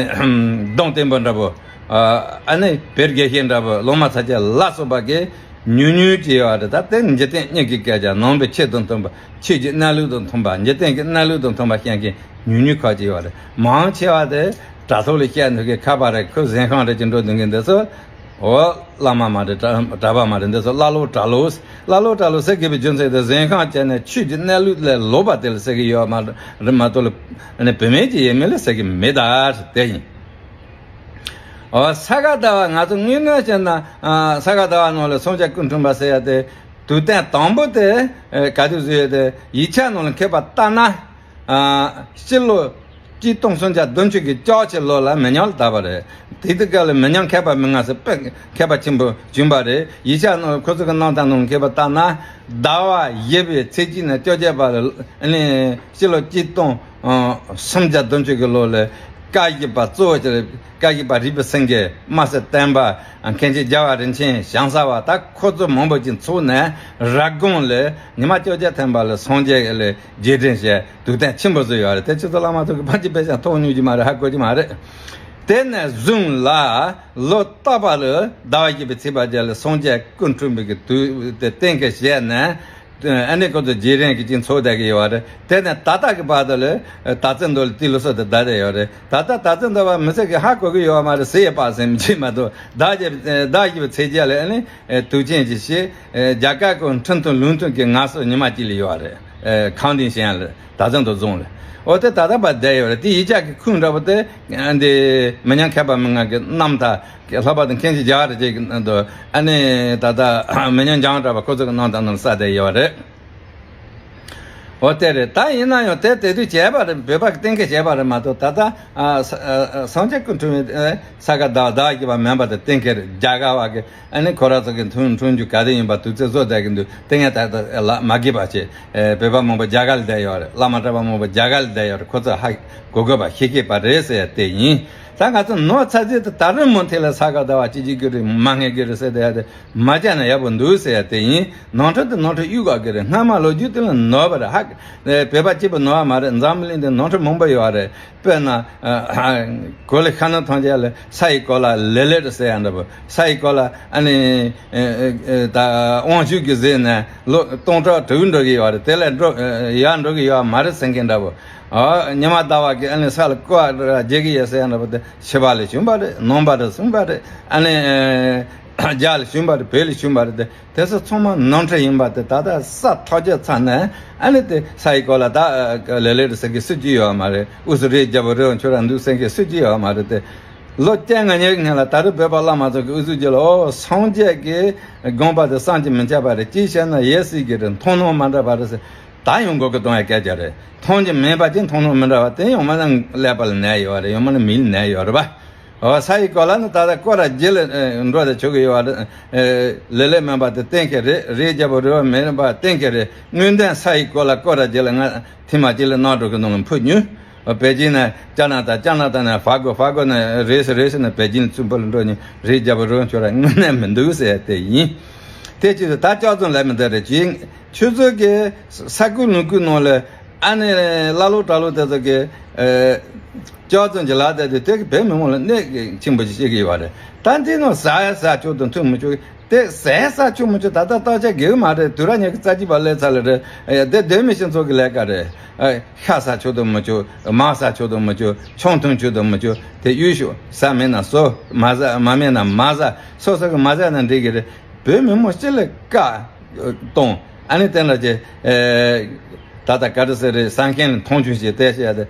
ལྡོང་བསྟན་པོ་འདྲ་པོ། ཨ་ནི་བེར་དགེ་བཤེས་འདྲ་པོ། སློབ་མ་ཚ་ཅན་ལ་སོགས་པ་གིས་ཉུང་ཉུང་ཅིག་ཡོད་རེད། ད་དེ་འཇིག་རྟེན་གཉིས་ཀྱི་སྐད་ཆ། ནང་པའི་ཆོས་དང་མཐུན་པ། ཆོས་ཀྱི་གནས་ལུགས་དང་མཐུན་པ། འཇིག་རྟེན་གྱི་གནས་ལུགས་དང་མཐུན་པ་བཤད་མཁན་ཉུང་ཉུང་ཁག་ཅིག་ཡོད་རེད། མང་ཆེ་བ་དེ་དྲ་ཐོག་ལ་བཤད་འདུག་གི་ཁ་པར་རེད། ཁོ་གཟན་ཤམ་རེད་ཅེས་འགྲོ་འདུག་གི་འདི་ཚོ། འོ་བླ་མ་མ་རེད། གྲྭ་གྲྭ་པ་མ་རེད། འདི་ཚོ་ཀླ་ཀློ་གྲྭ་ལོག་ཀླ་ཀློ་གྲྭ་ལོག་ཟེར་དགོས་པའི་རྒྱུ་མཚན་དེ། གཟན་ཤམ་བྱས་ནས་ཆོས་ཀྱི་གནས་ལུགས་ལས་ལོག་པ་དེ་ལ་ཟེར་གི་ཡོད་མ་རེད་མ་གཏོགས་ལ། ཨ་ནི་བུད་མེད་ཀྱི་ཡིན་མིན་ལ་ཟེར་གི་མེད། ད་དེ་ཡིན། འོ་ས་ག་ཟླ་བ་ང་ཚོ་དངོས་གནས་བྱས་ན་ཨ་ས་ག་ཟླ་བ་ནང་ལ་སངས་རྒྱས་སྐུ་འཁྲུངས་པ་ཟེར་ཡ་དེ་དུས་སྟོན་དང་པོ་དེ་ཨ་ག་དུས་བཟོས་ཡོད་དེ། ཡིག་ཆ་ནང་ལ་མཁས་པ་ལྟར་ན། ཨ་སྤྱི་ལོ་གཅིག་སྟོང་སུམ་བརྒྱ་བདུན་ཅུ་གི་ལྕགས་ཕྱི་ལོ་ལ་མི་ཉག་ལ་དར་བ་རེད། དེ་དུས་སྐབས་ལ་མི་ཉག་མཁས་པ་མི་ང་ཟེར་དཔེ་མཁས་པ་ཆེན་པོ་བྱུང་བ་རེད། ཡིག་ཆ་ནང་ཁོ་ཚོ་གི་གནང་སྟངས་ནང་མཁས་པ་ལྟར་ན། ཟླ་བ་བཞི་པའི་ཚེས་གཅིག་ནས་བཅོ་བརྒྱད་པ་ལ་ཨ་ནི་སྤྱི་ལོ་གཅིག་སྟོང་ཨ་སུམ་བརྒྱ་བདུན་ཅུ་གི་ལོ་ལ་བཀའ་བརྒྱུད་པ་གཙོ་བོ་ཅིག་བཀའ་བརྒྱུད་པ་རིག་པའི་སེང་གེ། སྨྲ་སེང་བསྟན་པ། མཁན་ཆེན་རྒྱལ་བ་རིན་ཆེན། ཞང་ས་པ། ད་ཁོ་ཚོ་མང་པོ་ཅིག་ཚོགས་ནས་ར་དགོན་ལ་ཉི་མ་བཅོ་བརྒྱད་ཐམ་པ་ལ་སངས་རྒྱས་ལ་རྗེས་དྲན་བྱས་དུས་སྟོན་ཆེན་པོ་བཟོས་ཡོད་རེད། དེ་ཆུ་ཚོད་བླ་མ་ཚོ་གི་ཕན་གྱི་དཔེ་ཆ་མཐོང་མྱོང་གི་མ་རེད། ཧ་གོ་གི་མ་རེད། དེ་ནས་བཟུང་ལ་ལོ་རྟག་པ་ལ་ཟླ་བ་བཞི་པའི་ཚེས་པ་བརྒྱད་ལ་སངས་རྒྱས་སྐུ་འཁྲུངས་པའི་གི་དུས་དེ་གཏན་འཁེལ་བྱས་ནས། ཨ་ནི་ཁོ་ཚོ་རྗེས་དྲན་གྱི་ཅིག་ཚོགས་བསྡད་ཀྱི་ཡོད་རེད། དེ་ནས་ད་ལྟ་གི་བར་དུ་ལ་དར་རྩེ་མདོ་ལ་དེ་ལུགས་སྲོལ་དེ་བསྡད་བསྡད་ཡོད་རེད། ད་ལྟ་དར་རྩེ་མདོ་བ་མི་སེར་གྱིས་ཧ་གོ་གི་ཡོད་མ་རེད། ཟེར་ཡས་པ་ཟེར་མི་བྱེད་མ་གཏོགས། ཟླ་བཞི་ཟླ་བཞི་པའི་ཚེས་བརྒྱད་ལ་ཨ་ནི་དུས་ཆེན་ཅིག་བྱས། རྒྱ་གར་གྱི་ཁྲིན་ཏུའུ་ལུང་ཐུན་གྱི་ངལ་གསོ་ཉི་མ་གཅིག་ལ་ཡོད་རེད། ཨེ་ཁང་ལྡིང་ཞེན་ལ་ད་ཚང་དུ་བཟུང་ལ། འོ་དེ་ད་ལྟ་བར་བསྡད་ཡོད་རེད། དེ་ཡིག་ཆ་གི་ཁུངས་འདྲ་པོ་དེ་འདི་མི་ཉམས་མཁས་པ་མི་ང་གི་རྣམ་ཐར་ལྷག་པར་དུ་མཁན་ཆེན་རྒྱ་གར་ཅིག་གི་ནང་དུ་ཨ་ནི་ད་ལྟ་མི་ཉམས་འཇང་འདྲ་པ་ཁོ་ཚོ་གི་རྣམ་ཐར་ནང་ལ་གསལ་བསྡད་ཡོད་རེད། འོ་དེ་རེད། ད་ཡིན་ན་ཡང་དེ་དེ་དུས་བྱས་པ་རེད། བོད་པ་གི་གཏན་འཁེལ་བྱས་པ་རེད་མ་གཏོགས། ད་ལྟ་ཨ་ས་ཨ་ཨ་སངས་རྒྱས་སྐུ་འཁྲུངས་པའི་ཨ་ས་ག་ཟླ་བ་ཟླ་བ་བཞི་པ་མིན་པ་དེ་གཏན་འཁེལ་རེད། རྒྱ་གར་བ་གི་ཨ་ནི་ཁོ་རང་ཚོ་གི་འཁྲུངས་འཁྲུངས་རྒྱུ་ག་དེ་ཡིན་པ་དུས་ཚོད་བཟོ་བསྡད་གི་འདུག་དེ་ངས་ད་ལྟ་ལ་མ་གི་པ་བྱེད། ཨེ་བོད་པ་མང་པོ་རྒྱ་གར་ལ་བསྡད་ཡོད་རེད། བླ་མ་གྲྭ་པ་མང་པོ་རྒྱ་གར་ལ་བསྡད་ཡོད་རེད། ཁོ་ཚོ་ཧ་གོ་དགོས་པ་ཤེས་ཀྱི་པ་རེད་ཟེར་ཡ་དེ་ཡིན། ད་ང་ཚོ་ནོར་ཚ་ཚིལ་དུ་ད་རུང་མུ་མཐུད་ལ་ས་ག་ཟླ་བ་གཅིག་གཅིག་གི་རེད། མ་ངེས་གི་རེད་ཟེར་བསྡད་ཡ་དེ། མ་བྱས་ན་ཡག་པོ་འདུག་ཟེར་ཡ་དེ་ཡིན། ནོར་འཁྲུལ་དེ་ནོར་འཁྲུལ་གཡུག་དགོས་ཀྱི་རེད། སྔ་མ་ལོ་རྒྱུས་དེ་ལ་ནོར་བ་རེད། ཧ་ཨེ་བོད་པ་གཅིག་པུ་ནོར་བ་མ་རེད། འཛམ་བུ་གླིང་འདི་ནོར་འཁྲུལ་མང་པོ་ཡོད་རེད། དཔེར་ན་ཨ་གོ་ལའི་ཤར་ནུབ་ཐམས་ཅད་ལ་ས་ཡི་གོ་ལ་ལེ་ལེ་རེད་ཟེར་ཡ་འདྲ་པོ། ས་ཡི་གོ་ལ་ཨ་ནི་ཨེ་ཨེ་ཨེ་ད་དབང་ཕྱུག་གི་གཟེངས་ནས་ལོ་སྟོང་ཕྲག་དྲུག་འགྲོ་གི་ཡོད་རེད། དེ་ལས་འགྲོ་ཨེ་ཡར་འགྲོ་གི་ཡོད་མ་རེད་ཟེར་མཁན་འདྲ་པོ། ཨ་ཉི་མ་ཟླ་བ་གི་ཨ་ནི་ས་ལ་བསྐོར་བ་རྒྱག་གི་ཡོད་ཟེར་ཡ་འདྲ་པོ་དེ་ཕྱི་པ་ལས་བྱུང་བ་རེད། ནང་པ་ལས་བྱུང་བ་རེད། ཨ་ནི་ཨ་རྒྱ་ལས་བྱུང་བ་རེད། བོད་ལས་བྱུང་བ་རེད། དེ་དེ་ཚོ་ཚང་མ་ནོར་འཁྲུལ་ཡིན་པ་དེ་ད་ལྟ་ས་ཐག་གཅོད་ཚར་ནས་ཨ་ནི་དེ་ས་ཡི་གོ་ལ་ད་ལེ་ལེ་རེད་ཟེར་མཁན་སུ་གཅིག་ཡོད་མ་རེད། དབུས་སུ་རིའི་རྒྱལ་པོ་རི་བོ་ཁྱོད་རང་འདུག་ཟེར་མཁན་སུ་གཅིག་ཡོད་མ་རེད་དེ། ལོ་བཅོ་ལྔ་ཉེར་ལྔ་ལ་ད་རེས་བོད་པ་བླ་མ་ཚོ་གི་དབུ་གཟུགས་རྒྱུད་ལ་ཨོ་སངས་རྒྱས་ཀྱི་དགོངས་པ་དེ་བསམ་གྱིས་མི་ཁྱབ་པ་རེད། གཅིག་བྱས་ན་ཡེ་སྲིད་ཀྱི་རེད། མཐོང་སྣང་མ་འདྲ་བ་རེད་ཟེར། ད་ཡང་མགོ་སྐོར་གཏོང་ཡ་སྐད་ཆ་རེད། མཐོང་རྒྱུ་མེད་པ་ཅིག་མཐོང་སྣང་མི་འདྲ་བ་དེ་ཡང་མ་ན་ཀླད་པ་ལ་ནད་ཡོད་རེད། ཡང་མ་ན་མི་ལ་ནད་ཡོད་རེད་པ། ཨོ་ས་ཡི་གོ་ལ་ནི་ད་ལྟ་སྐོར་ར་རྒྱུད་ལ་ཨེ་འགྲོ་དེ་ཆོག་གི་ཡོད་རེད། ཨེ་ལེ་ལེ་མིན་པ་དེ་གཏན་འཁེལ་རེད། རིའི་རྒྱལ་པོ་རི་བོ་མིན་པ་གཏན་འཁེལ་རེད། དངོས་གནས་ས་ཡི་གོ་ལ་སྐོར་ར་རྒྱུད་ལ་ང་ཐེངས་མ་གཅིག་ལ་གནང་འགྲོ་གི་ནང་ལ་འཕུར་མྱོང་། པེ་ཅིན་ནས་ཅ་ན་ཏ། ཅ་ན་ཏ་ནས་ཧྥ་གོ། ཧྥ་གོ་ནས་རེས་སུ་རེས་སུ་ནས་པེ་ཅིན་ཚུན་པོ་ལ་འགྲོ་ནས་རིའི་རྒྱལ་པོ་རི་བོ་ཁྱོད་རང་དངོས་གནས་མི་འདུག་ཟེར་ཡ་དེ་ཡིན། དེ་ཅི་ད་ལྕགས་རྫོང་ལ་མི་འདུག་རེད་ཅིང་། ཁྱོད་ཚོ་གི་ས་ཁུལ་ལུང་ཁུལ་ནང་ལ་ཨ་ནི་ཀླ་ཀློ་གྲྭ་ལོ་དེ་ཚོ་གི་ཨེ་ལྕགས་རྫོང་གི་ལ་དེ་དེ་གི་བོད་མི་མང་ལ་གནོད་ཆེན་པོ་ཞིག་བྱེད་ཀྱི་ཡོད་རེད། ད་འདི་ནང་ཟ་ཡ་ཟ་ཆོག་དང་འཐུང་མི་ཆོག་དེ་ཟས་ཟ་ཆོག་མི་ཆོག་ད་ལྟ་བརྟག་དཔྱད་དགོས་མ་རེད། དུས་རབས་ཉི་ཤུ་རྩ་གཅིག་པ་སླེབས་ཚར་ལེ་རེད། ཨེ་དེ་བོད་མི་སྤྱི་ཚོགས་ཀྱི་ལས་ཀ་རེད། ཨེ་ཤ་ཟ་ཆོག་དང་མི་ཆོག་མར་ཟ་ཆོག་དང་མི་ཆོག་ཆང་འཐུང་ཆོག་དང་མི་ཆོག་དེ་གཡུག་ཞོག་ཟ་མེད་ན་ཟོ། མ་ཟ་མ་མེད་ན་མ་ཟ། སོ་སོ་གི་མ་ཟ་ན་འགྲིག་གི་རེད། བོད་མི་མང་སྤྱི་ལ་བཀའ་གཏོང་། ཨ་ནི་དེ་འདྲ་ཅིག་ཨེ་ད་ལྟ་ག་རེ་ཟེར་རེད། ས་མཁན་ལ་མཐོང་ཆུང་བྱས་བལྟས་བཤད་དེ།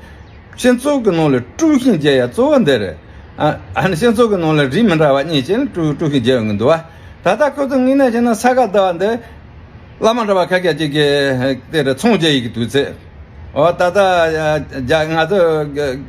སྤྱི་ཚོགས་ཀྱི་ནང་ལ་དཀྲུག་ཤིང་རྒྱག་ཡ་གཙོ་བོ་འདི་རེད། ཨ་ཨ་ནི་སྤྱི་ཚོགས་ཀྱི་ནང་ལ་རིགས་མི་འདྲ་བ་གཉིས་ཀྱིས་དཀྲུག་དཀྲུག་ཤིང་རྒྱག་ཡོང་གི་འདུག་བ། ད་ལྟ་ཁོ་ཚོ་དངོས་གནས་བྱས་ན་ས་ག་ཟླ་བ་འདི་བླ་མ་གྲྭ་པ་ཁ་ཤས་ཅིག་གིས་དེ་རུ་ཚོང་རྒྱག་ཡི་གི་དུས་ཚོད། འོ་ད་ལྟ་རྒྱ་ང་ཚོ་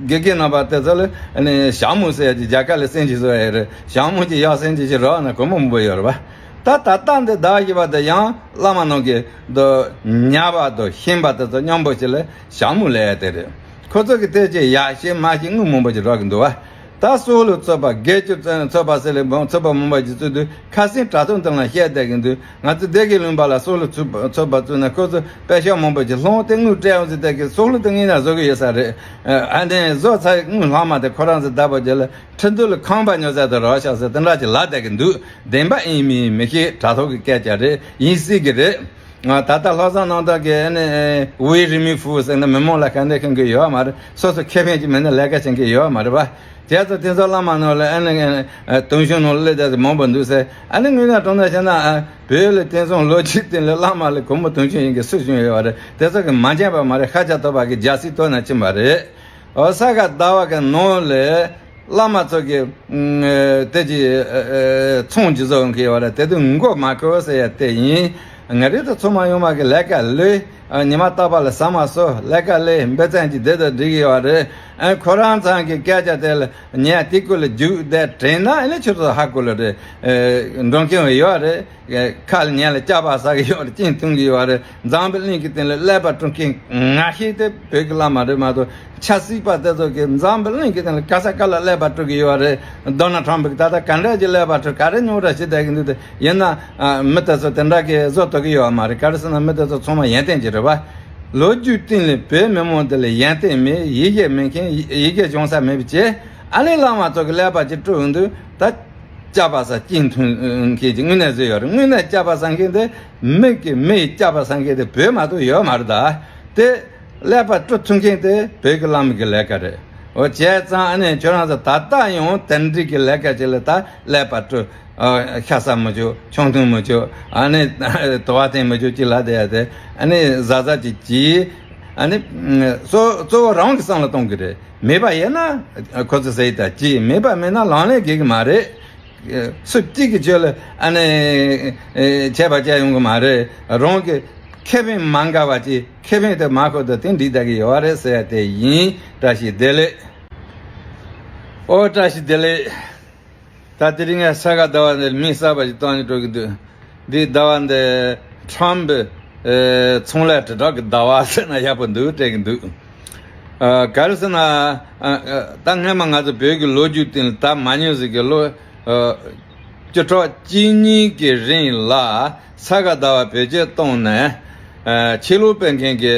དགེ་རྒན་རྣམ་པ་དེ་ཚོ་ལ་ནི་ཞྭ་མོ་ཟེར་ཡ་ཅིག་རྒྱ་སྐད་ལ་སེམས་ཅིག་བཟོ་ཡ་རེད། ཞྭ་མོ་ཅིག་གཡར་སེམས་ཅིག་ཅིག་རོགས་ན་གོ་མོ་མོ་ཡོད་རེད་བ། ད་ད་ལྟ་འདི་ཟླ་བ་བཞི་པ་དེ་ཡང་བླ་མ་རྣམས་ཀྱིས་འདི་ཉར་བ་དང་ཤིང་བ་དེ་ཚོ་མཉམ་པོ་ཞིག་ལ་ཞྭ་མོ་ལབ་ཡ་དེ་རེད། ཁོ་ཚོ་གིས་དེ་ཅིག་ཡར་བཤིག་མར་བཤིག་དངུལ་མང་པོ་ཅིག་རག་གི་འདུག་བ། ད་སྲོག་ལ་ཚོད་པ་སྒེར་གྱི་ཚོད་པ་ཟེར་ལས་མང་ཚོད་པ་མང་པོ་ཅིག་བཙུགས་དུས་ཁ་སང་དྲ་ཐོག་འདི་ལ་བཤད་བསྡད་ཀྱི་འདུག་ང་ཚོ་སྡེ་དགེ་ལུང་པ་ལ་སྲོག་ལ་ཚོད་པ་ཚོད་པ་བཙུགས་ནས་ཁོ་ཚོ་པེ་ཤག་མང་པོ་ཅིག་སློང་སྟེ་དངུལ་སྤྲད་འོང་ཟེར་བསྡད་ཀྱི། སྲོག་ལ་དེ་དངོས་གནས་བཟོ་གི་ཡོད་ས་རེད། ཨ་ནི་བཟོ་ཚར་དངུལ་ལྷག་མ་དེ་ཁོ་རང་ཚོ་བདག་པོ་བྱས་ལ་ཁྲི་འདུལ་ལ་ཁང་པ་ཉོ་ས་དེ་རག་ཤག་ཟེར་དེ་འདྲ་ཅིག་ལབ་བསྡད་ཀྱི་འདུག་བདེན་པ་ཡིན་མིན་མི་ཤེས། དྲ་ཐོག་གི་སྐད་ཆ་རེད། ཡིན་སྲིད་ཀྱི་རེད། ང་ད་ལྟ་ལྷག་བསམ་རྣམ་དག་གིས་ཨ་ནི་We Remove Food ཟེར་ན་མི་མང་ལ་ཁ་འདོན་མཁན་གྱི་ཡོད་མ་རེད། སོ་སོ་ཁེ་ཕན་གྱི་མི་སྣ་ལས་ཀ་བྱེད་མཁན་ཡོད་མ་རེད་པ། དེ་ཚོ་དེ་ཚོ་བླ་མ་ནང་ལ་ཨ་ནི་དུང་ཞུང་ནང་ལ་སླེབས་ཏེ་མང་པོ་འདུག་ཟེར། ཨ་ནི་དངོས་གནས་དྲང་གནས་བཤད་ན་ཨ་བོད་ལ་དེང་སང་ལོ་རྒྱུས་སྟེང་ལ་བླ་མ་ལས་གོང་མོ་དུང་ཞུང་ཡིན་གྱི་སུ་བྱུང་ཡོད་པ་རེད། དེ་ཚོ་གི་མ་མཁྱེན་པ་མ་རེད། ཤ་ཁྲག་ཐོགས་པ་གི་རྒྱལ་སྲིད་ཐོག་ན་ཕྱིན་པ་རེད། ཨོ་ས་ག་ཟླ་བ་གི་ནང་ལ་བླ་མ་ཚོ་གི་ཨ་དེ་ཅི་ཨ་ཨ་ཚོང་ཅི་བཟོ་གི་ཡོད་རེད། དེ་དུས་མགོ་མ་འཁོར་ཟེར་ཡ་དེ་ཡིན། ང་རེ་ད་ཚོང་མ་ཡོང་མ་གི་ལས་ཀ་ལས་ཨ་ཉི་མ་རྟག་པ་ལ་ཟ་མ་ཟོ། ལས་ཀ་ལས་འབད་བརྩོན་གྱི་བསྡད་ད་འགྲིག་གི་ཡོད་རེད། ཨ་ཁོ་རང་ཚང་གི་སྐད་ཆ་དེ་ལ་ཉན་དེ་ཀུ་ལ་རྒྱུག་བསྡད་དྲན་ན་ཨ་ནི་ཁྱོད་ཚོ་ཧ་གོ་ལ་རེད། ཨ་འགྲོ་མཁན་ཡོད་རེད། ཁ་ལ་ཉལ་ལ་སྐྱག་པ་ཟ་གི་ཡོད་རེད། གཅིན་འཐུང་གི་ཡོད་རེད། འཛམ་བུ་གླིང་གི་སྟེང་ལ་ཀླད་པ་དཀྲུག་མཁན་ང་ཤེས་དེ་བོད་ཀྱི་བླ་མ་རེད་མ་གཏོགས་ཆབ་སྲིད་པ་དེ་ཚོ་གིས་འཛམ་བུ་གླིང་གི་སྟེང་ལ་ག་ས་ག་ལ་ཀླད་པ་དཀྲུག་གི་ཡོད་རེད། ཌོ་ནལ་ཊམ་གིས་ད་ལྟ་ག་འདྲ་གྱི་ཀླད་པ་དཀྲུག་ག་རེ་རྙོག་དྲ་བྱེད་བསྡད་ཀྱི་འདུག་དེ་ཡིན་ན་ཨ་མི་དེ་ཚོ་དེ་འདྲ་གི་བཟོ་ཐུབ་ཀྱི་ཡོད་མ་རེད། ག་རེ་ཟེར་ན་མི་དེ་ཚོ་ཚང་མ་ཡོན་ཏན་ཅིག་རེད་བ། ལོ་རྒྱུས་སྟེང་ལ་བོད་མི་མང་དེ་ལ་ཡོན་ཏན་མེད། ཡི་གེ་མེད་མཁན། ཡི་གེ་སྦྱོང་ས་མེད་པ་བྱས་ཨ་ནི་བླ་མ་ཚོ་གི་ཀླད་པ་ཅིག་དཀྲུག་འདུག་ད་སྐྱག་པ་ཟ་གཅིན་འཐུང་མཁན་གྱི་དངོས་གནས་བཟོས་ཡོད་རེད། དངོས་གནས་སྐྱག་པ་ཟ་མཁན་དེ་མི་གི་མི་ཡི་སྐྱག་པ་ཟ་མཁན་དེ་བོད་མ་གཏོགས་ཡོད་མ་རེད་ད། དེ་ཀླད་པ་དཀྲུག་ཐུབ་མཁན་དེ་བོད་ཀྱི་བླ་མ་གི་ལས་ཀ་རེད། འོ་བྱས་ཙང་ཨ་ནི་ཁྱོད་རང་ཚོ་ད་ལྟ་ཡང་དེ་འདྲ་གི་ལས་ཀ་ཅིག་ལ་ད་ཀླད་པ་དཀྲུག་ཨ་ཤ་ཟ་མི་ཆོག། ཆང་འཐུང་མི་ཆོག། ཨ་ནི་དུ་བ་འཐེན་མི་ཆོག་ཅེས་ལབ་བསྡད་ཡ་དེ། ཨ་ནི་གཟབ་གཟབ་ཅིག་གྱིས། ཨ་ནི་གཙོ་གཙོ་བོ་རང་གི་བསམ་བློ་གཏོང་གི་རེད། མེད་པ་ཡིན་ན་ཁོ་ཚོས་ཟེར་ཡི་ད་ཅི། མེད་པ་མེད་ན་ལག་ལེན་དགོས་གི་མ་རེད། སུ་གཅིག་གིས་ཁྱོད་ལ་ཨ་ནི་ཆད་པ་བཅད་ཡོང་གི་མ་རེད། རང་གི་ཁེ་ཕན་མ་འགལ་བ་ཅིག། ཁེ་ཕན་དེ་མ་ཁོ་དང་དེ་འགྲིག་བསྡད་གི་ཡོད་རེད་ཟེར་ཡ་དེ་ཡིན། བཀྲ་ཤིས་བདེ་ལེགས། ཨོ་བཀྲ་ཤིས་བདེ་ལེགས། ད་དེ་རིང་ངས་ས་ག་ཟླ་བ་འདིར་མི་གསར་པ་ཞིག་བཏང་ནས་འགྲོ་གི་འདུག། འདི་ཟླ་བ་འདི་ཁྲམ་པའི་ཨེ་ཚོང་ལས་དྲིལ་བསྒྲགས་ཀྱི་ཟླ་བ་ཟེར་ན་ཡག་པོ་འདུག་དྲན་གི་འདུག། ཨ་ག་རེ་ཟེར་ན། ཨ་ཨ་ད་སྔན་མ་ང་ཚོ་བོད་ཀྱི་ལོ་རྒྱུས་སྟེང་ལ་ད་མ་ཉམས་ཟིག་གི་ལོ་ཨ་བཅུ་ཕྲག་གཅིག་གཉིས་ཀྱི་རིང་ལ་ས་ག་ཟླ་བ་བེད་སྤྱོད་བཏང་ནས། ཨ་ཆོས་ལུགས་སྤེལ་མཁན་གྱི་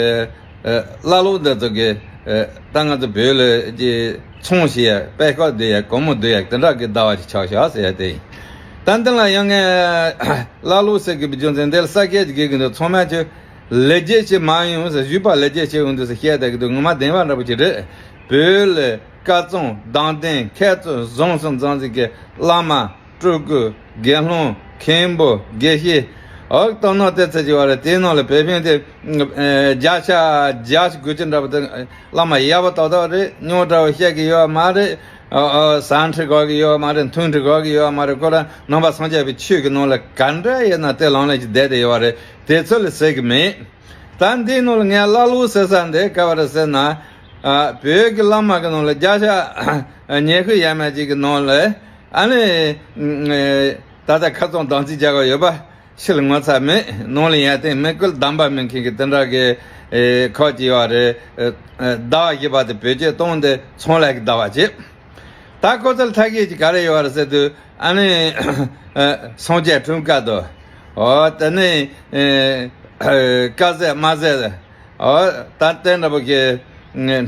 ཨ་བླ་ལོག་འདི་ཚོ་གི་ཨ་ད་ང་ཚོ་བོད་ལ་ཀྱི་ཚོང་བྱེད་ཡ། དཔེ་ཁག་བསྡུ་ཡ། སྒོར་མོ་བསྡུ་ཡ། དེ་འདྲ་གི་ཟླ་བ་ཞིག་ཆགས་ཤག་ཟེར་ཡ་དེ་ཡིན། ད་འདི་ལ་ཡང་ངས་བླ་ལོག་ཟེར་གི་རྒྱུ་མཚན་འདི་ལ་ས་སྐད་ཅིག་གི་འདུག། ཚང་མས་ཁྱོད་ལེགས་སྐྱེས་ཤིག་མ་ཡོང་ཟེར། བཞུགས་པ་ལེགས་སྐྱེས་ཤིག་ཡོང་འདུག་ཟེར་བཤད་བསྡད་གི་འདུག། ངོ་མ་བདེན་པ་འདྲ་པོ་ཅིག་རེད། བོད་ལ་དཀར་གཙང་བདག་ལྡན་མཁས་གཙོ་བཟང་གསུམ་ཚང་ཟིག་གི་བླ་མ། སྤྲུལ་སྐུ། དགེ་སློང་། མཁན་པོ། དགེ་བཤེས། འོག་སྟོད་ནང་དེ་ཚོ་ཅིག་ཡོད་རེད། དེའི་ནང་ལ་བོད་ཕན་དེ་ཨ་བརྒྱ་ཆ་བརྒྱ་ཞིག་དགུ་བཅུ་འདྲ་པོ་དེ་བླ་མ་ཡག་པོ་ཏག་ཏག་རེད། རྙོག་དྲ་བོ་བཤད་གི་ཡོད་མ་རེད། ཨ་ཨ་ཟ་འཕྲི་དགོས་གི་ཡོད་མ་རེད། འཐུང་འཕྲི་དགོས་གི་ཡོད་མ་རེད། ཁོ་རང་ནང་པ་སངས་རྒྱས་པའི་ཆོས་ཀྱི་ནང་ལ་ག་འདྲ་ཡོད་ན་དེ་ལམ་ལྷོང་ཅིག་བསྡད་དེ་ཡོད་རེད། དེ་ཚོ་ལ་ཟེར་གི་མེད། ད་འདིའི་ནང་ལ་ངས་བླ་ལོག་ཟེར་ས་འདི་ག་བ་རེད་ཟེར་ན། ཨ་བོད་ཀྱི་བླ་མ་གི་ནང་ལ་བརྒྱ་ཆ་ཉི་ཤུ་ཡས་མས་ཅིག་གི་ནང་ལ། ཨ་ནི་ད་ལྟ་ཁ་རྩང་བདག་འཛིན་རྒྱག་གི་ཡོད་པ་ཕྱི་ལ་ངོ་ཚ་མེད། ནང་ལ་ཡ་དེ་མི་བསྐུལ་གདམས་པ་མེད་མཁན་གྱི་དེ་འདྲ་གི་ཨེ་ཁག་ཅིག་ཡོད་རེད། ཨེ་ཟླ་བ་བཞི་པ་དེ་བེད་སྤྱོད་བཏང་སྟེ་ཚོང་ལས་ཀྱི་ཟླ་བ་བྱེད། ད་ཁོ་ཚོར་ཐབས་ཤེས་ཅིག་ག་རེ་ཡོད་རེད་ཟེར་དུས། ཨ་ནི་ཨེ་སངས་རྒྱས་འཁྲུངས་སྐར་དང་། ཨོ་དེ་ནས་ཨེ་དཀར་ཟས་དམར་ཟས། ཨོ་ད་དེ་འདྲ་པོ་གི་ཨེ་